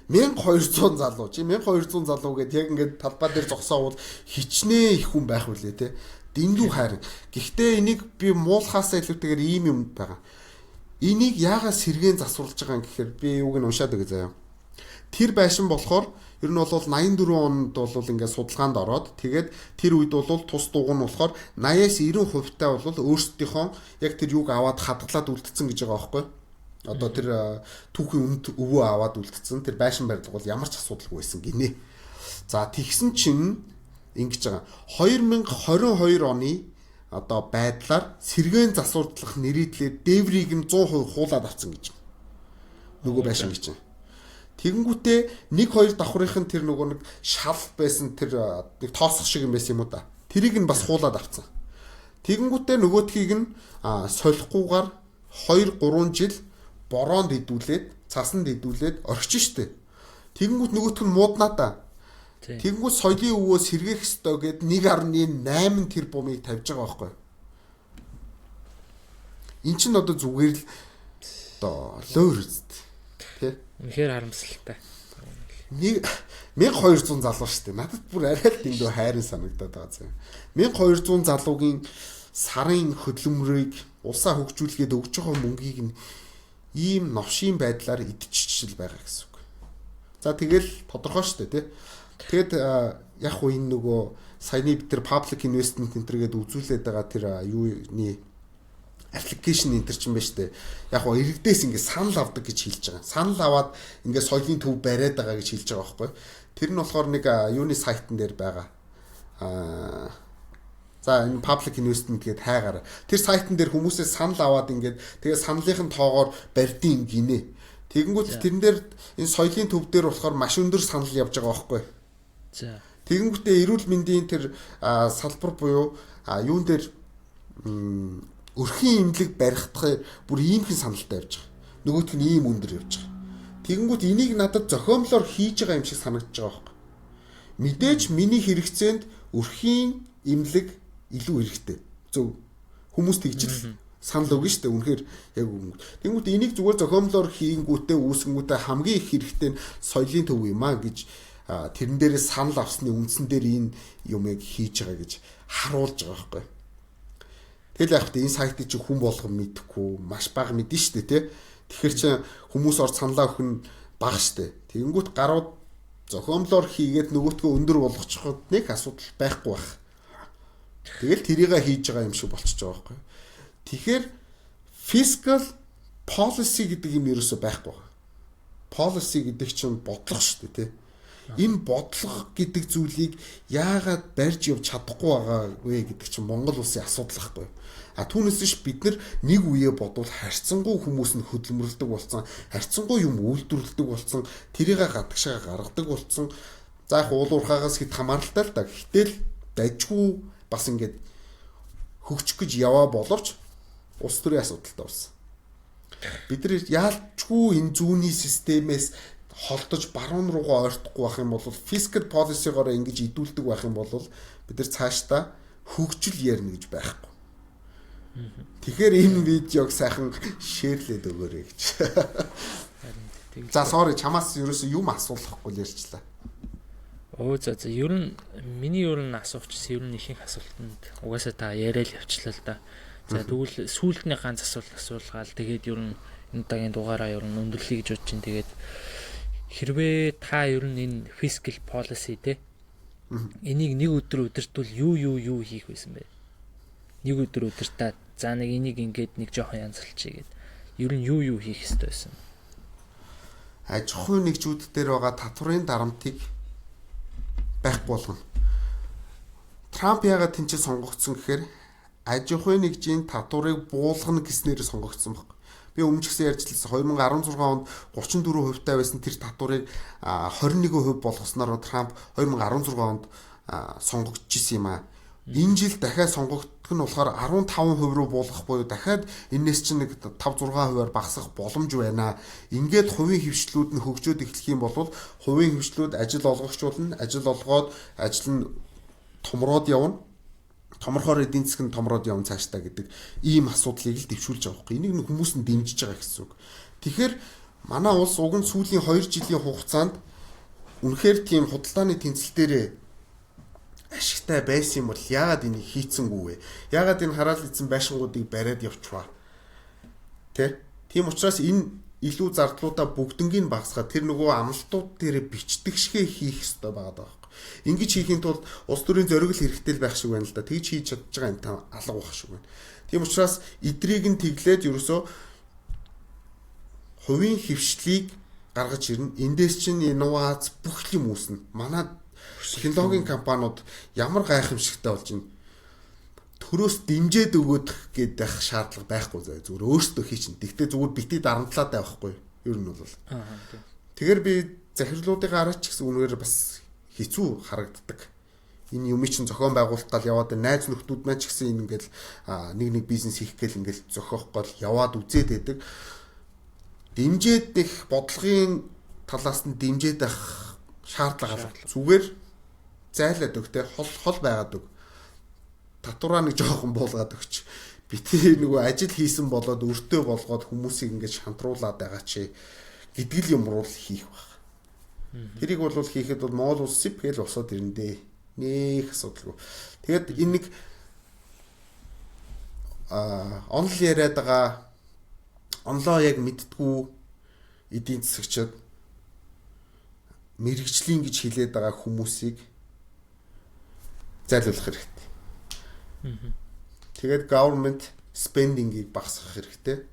1200 залуу чи 1200 залуу гэд яг ингээд талбай дээр зогсоовол хичнээн их хүн байх үлээ, тий. Дэндүү хайрын. Гэхдээ энийг би муулахаасаа илүүтэйгээр ийм юм байгаа. Энийг яагаад сэргээн засварлаж байгаа юм гэхээр би юуг нь уншаад өгье заяа. Тэр байшин болохоор ер нь бол 84 онд бол ингээд судалгаанд ороод тэгээд тэр үед бол тус дугуй нь болохоор 80-аас 90% таа бол өөрсдийнхөө яг тэр юуг аваад хадгалаад үлдсэн гэж байгаа байхгүй. Одоо тэр түүхийн үнэт өвөө аваад үлдсэн тэр байшин барилга бол ямар ч асуудалгүй байсан гинэ. За тэгсэн чинь ингэж байгаа. 2022 оны одоо байдлаар сэргээн засварлах нэрийдлээ дээврийг нь 100% хуулаад авсан гэж. Нөгөө байшин гэж. Тэгэнгүүтээ 1 2 давхрынх нь тэр нөгөө нэг шал байсан тэр нэг тоосох шиг юм байсан юм уу да. Тэрийг нь бас хуулаад авцсан. Тэгэнгүүтээ нөгөөдхийг нь солихгүйгээр 2 3 жил бороонд идүүлээд, цасанд идүүлээд орхиж штэ. Тэгэнгүүт нөгөөх нь мууднаа да. Тэгэнгүүт соёлын өвөө сэргээх ёстой гэд 1.8 тэрбумыг тавьж байгаа байхгүй. Эн чинь одоо зүгээр л одоо лөөр үст. Тэ? Үнэхээр харамсалтай. Нэг 1200 залуу шүү дээ. Надад бүр арай л дэндүү хайрын санагдаад байгаа зэ. 1200 залуугийн сарын хөдөлмөрийг улсаа хөгжүүлэхэд өгж байгаа мөнгийг нь ийм новшийн байдлаар идчихэл байгаа гэсэн үг. За тэгэл тодорхой шүү дээ, тий. Тэгэд яг хуу энэ нөгөө саяны бид тэр public investment энэ гээд үзүүлээд байгаа тэр юуны application энэ төр чинь байна шүү дээ. Яг хуу иргэдээс ингээ санал авдаг гэж хэлж байгаа. Санал аваад ингээ соёлын төв бариад байгаа гэж хэлж байгаа байхгүй. Тэр нь болохоор нэг юуны сайтн дээр байгаа. За энэ public investment гээд хайгаараа. Тэр сайтн дээр хүмүүсээс санал аваад ингээд тэгээ саналынхын тоогоор барьдیں гинэ. Тэгэнгүүт тэрэн дээр энэ соёлын төв дээр болохоор маш өндөр санал явж байгаа байхгүй. За. Тэгэнгүүтээ эрүүл мэндийн тэр салбар буюу юун дээр өрхийн имлэг барихтахаар бүр иймхэн саналтай явж байгаа. Нөгөөх нь ийм өндөр явж байгаа. Тэгэнгүүт энийг надад зохиомлоор хийж байгаа юм шиг санагдаж байгаа байхгүй. Мэдээж миний хэрэгцээнд өрхийн имлэг илүү хэрэгтэй. Зөв. Хүмүүс тэгж л Санал өгнө шүү дээ. Үнэхээр яг үгүй. Тэнгүүт энийг зүгээр зохиомлоор хийнгүүтээ үүсгэнгүүтээ хамгийн их хэрэгтэй нь соёлын төв юм а гэж, тэрэн дээрээ санал авсны үндсэн дээр энэ юмыг хийж байгаа гэж харуулж байгаа байхгүй. Тэгэл яг энэ сайтыг чи хүн болгон мэдэхгүй, маш бага мэднэ шүү дээ, тий. Тэгэхээр чи хүмүүс ор саналаа өгөх нь бага шүү дээ. Тэгэнгүүт гарууд зохиомлоор хийгээд нөгөөтгөө өндөр болгочиход нэг асуудал байхгүй байх. Тэгэл тэрийг хийж байгаа юм шиг болчихж байгаа байхгүй. Тэгэхээр fiscal policy гэдэг юм ерөөсөө байхгүй байна. Policy гэдэг чинь бодлого шүү дээ, тий. Энэ бодлого гэдэг зүйлийг яагаад барьж явж чадахгүй байгаа вэ гэдэг чинь Монгол улсын асуудал байхгүй. А түүнээс биш, бид нар нэг үеэ бодвол харьцангуй хүмүүс нь хөдөлмөрлөдөг болсон, харьцангуй юм үйлдвэрлэдэг болсон, тэрийг гадагшаа гаргадаг болсон. За, яг уул уурхаагаас хэд хамааралтай л да. Гэтэл дажгүй бас ингээд хөгжих гэж яваа боловч улс төрийн асуудалтай болсон. Бид нар яалчгүй энэ зүүнний системээс холдож баруун руугаа ойртохгүй байх юм бол, fiscal policy-гоор ингэж идүүлдэг байх юм бол бид нар цаашдаа хөгжил ярина гэж байхгүй. Тэгэхээр энэ видеог сайхан share лээд өгөөрэй гэж. За, sorry, чамаас ерөөсөө юм асуулахгүй л ярьчлаа. Оо, за, ер нь миний ер нь асуучихсан ер нь ихэнх асуултанд угаасаа та яриад явчлаа л да. За, тэгвэл сүүлдний ганц асуулт асуулгаал, тэгээд ер нь энэ удаагийн дугаараа ер нь өндөрлөе гэж бодож чинь. Тэгээд хэрвээ та ер нь энэ fiscal policy те, энийг нэг өдөр удирдвал юу юу юу хийх байсан бэ? Нэг өдөр удирдаад, за, нэг энийг ингээд нэг жоохон янзалчихъя гэд. Ер нь юу юу хийх ёстой байсан? Аж ахуйн нэгжүүд дээр байгаа татварын дарамтыг байхгүй болгоно. Трамп яагаад тэнцээ сонгогдсон гэхээр аж ахуйн нэгжийн татварыг буулгана гэснээр сонгогдсон баг. Би өмнө ч гэсэн ярьжлаа, 2016 онд 34% таа байсан тэр татварыг 21% болгосноор Трамп 2016 онд сонгогдож исэн юм аа. Энэ жил дахиад сонгогдох нь болохоор 15% руу буулгах буюу дахиад энэс чинь нэг 5 6%-аар багасгах боломж байна. Ингээд хувийн хэвшлүүд нь хөгжөөд эхлэх юм бол хувийн хэвшлүүд ажил олгогч болно. Ажил олгоод ажил нь томроод явна, томорхоор эдийн засаг нь томроод явна цаашдаа гэдэг ийм асуудлыг л дэвшүүлж байгаа байхгүй. Энийг нь хүмүүс нь дэмжиж байгаа гэсэн үг. Тэгэхээр манай улс уг нь сүүлийн 2 жилийн хугацаанд үнэхээр тийм худалдааны тэнцэл дээрээ ашигтай байсан юм бол яагаад энийг хийцэнгүй вэ? Яагаад энэ хараал эзэн байшингуудыг бариад явчихваа? Тэ? Тийм учраас энэ илүү зардлуудаа бүгднгийг багасгаад тэр нөгөө амлалтууд дээр бичдэг шигэ хийх ёстой байгаа даа. Ингэж хийхийн тулд улс төрийн зоригл хэрэгтэй л байх шиг байна л да. Тэгж хийж чадж байгаа юм та алга байх шиг байна. Тийм учраас эдрийг нь тэглээд ерөөсөө хувийн хэвшлийг гаргаж ирнэ. Эндээс чинь инновац бүх юм үүснэ. Манай технологийн компаниуд ямар гайхамшигтай болж байна. Төрөөс дэмжиж өгөөд гэдэг шаардлага байхгүй заа. Зүгээр өөрсдөө хийчин. Тэгтээ зүгээр бити дарамтлаад байхгүй. Ер нь бол. Тэгэхээр би захирлуудыг араач гэсэн үнээр бас хэцүү харагддаг. Энэ юмыг чинь зохион байгуулах гал яваад, найз нөхдүүд маань ч гэсэн энэ ингээл нэг нэг бизнес хийх гээл ингээл зохиох гол яваад үзээд байдаг. Дэмжиж их бодлогын талаас нь дэмжиж ах шаардлага алга. Зүгээр зайлаад өг те, хол хол байгаад өг. Татвараа нэг жоохон буулгаад өгч. Бити нөгөө ажил хийсэн болоод өртөө болгоод хүмүүсийг ингээд шантруулад байгаа чи гэдэг л юм руу хийх баг. Тэрийг бол хийхэд бол Монгол улс сэп гээл босоод ирнэ дээ. Нэх асуудалгүй. Тэгээд энэ нэг онол яриад байгаа, онлоо яг мэддгүү эдийн засагчид, мэрэгжлийн гэж хэлээд байгаа хүмүүсийг зайлуулах хэрэгтэй. Тэгээд government spending-ийг багасгах хэрэгтэй.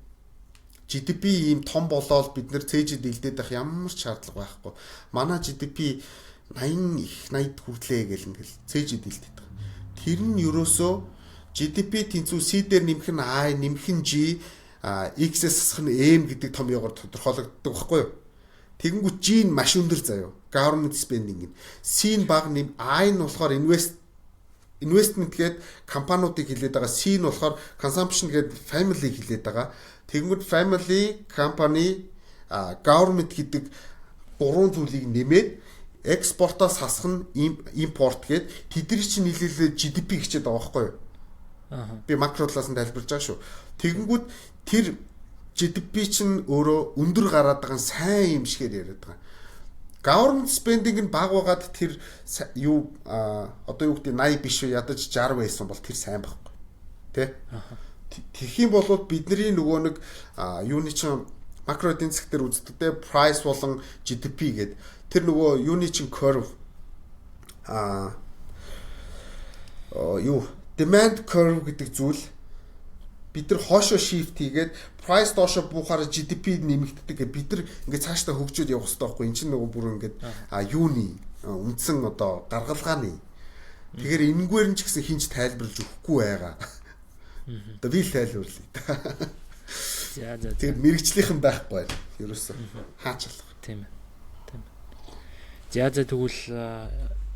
GDP ийм том болоод бид нэр цээжид илдээд байх ямар ч шаардлага байхгүй. Манай GDP 80 их 80 хүртлээ гэл ингээл цээжид илдээд байгаа. Тэр нь ерөөсөө GDP тэнцүү C дээр нэмэх нь I, нэмэх нь G, X-ээс хасах нь M гэдэг томьёогоор тодорхойлогддог байхгүй юу? Тэгэнгүүт G нь маш өндөр заяо. Government spending нь. C нь бага нэм, I нь болохоор investment гээд компаниудыг хэлээд байгаа. C нь болохоор consumption гээд family хэлээд байгаа. Тэгэнгүүт family, company, government гэдэг гурван зүйлийг нэмээд экспортоос хасах нь импорт гээд тэдний чинь нийлүүлээ GDP гэчээд байгаа байхгүй юу? Би макро талаас нь тайлбарлаж байгаа шүү. Тэгэнгүүт тэр GDP чинь өөрөө өндөр гараад байгаа нь сайн юм шигээр яриад байгаа. Government spending нь бага байгаад тэр юу одоо юу гэдэг 80 биш үү, ядаж 60 байсан бол тэр сайн байхгүй. Тэ? Тэгэх юм бол бидний нөгөө нэг юуны чинь макро эдийн засаг дээр үздэг те, price болон GDP гээд тэр нөгөө юуны чинь curve юу demand curve гэдэг зүйл бид нар хоошоо shift хийгээд price доошо буухаар GDP нэмэгддэг гэ бид нар ингээд цаашдаа хөгжөөд явах хэрэгтэй байхгүй. Эн чинь нөгөө бүр ингээд юуны үндсэн одоо гаргалгааны. Тэгэхээр энэгээр нь ч гэсэн хинч тайлбарлаж өгөхгүй байгаа. Одоо би л тайлбарлая. За. Тэгэхээр мэргэжлийнхэн байхгүй байна. Ерөөсөө хаачлах. Тийм ээ. Тийм. За, тэгвэл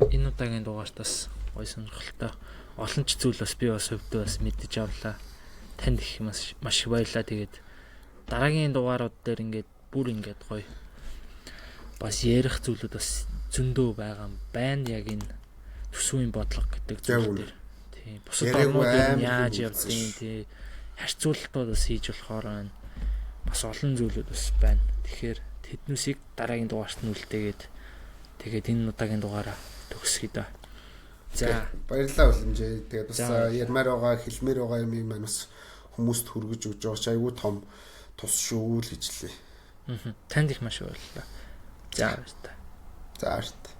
энэ удаагийн дугаартаас гоё сонирхолтой олон ч зүйл бас би бас хувьдаа бас мэдэж авлаа. Танд их маш маш их баярлалаа. Тэгээд дараагийн дугаарууд дээр ингээд бүр ингээд гоё бас ярих зүйлүүд бас зөндөө байгаа юм байна. Яг энэ төсвийн бодлого гэдэг зүйл дээр. Тийм. Бусад орнууд нь яаж явдгийг тий харьцуулалтууд бас хийж болохоор байна. Бас олон зүйлүүд бас байна. Тэгэхээр тэднүүсийг дараагийн дугаарт нь үлдээгээд тэгээд энэ удаагийн дугаараа төгсгөе дээ. За, баярлалаа, Үлэмжээ. Тэгээд бас ярмаар байгаа, хэлмээр байгаа юм маань бас хүмүүст хүргэж өгч байгаа ч айгүй том тус шүү л гэж лээ. Танд их маш баярлалаа. За, баярлалаа. За, баярлалаа.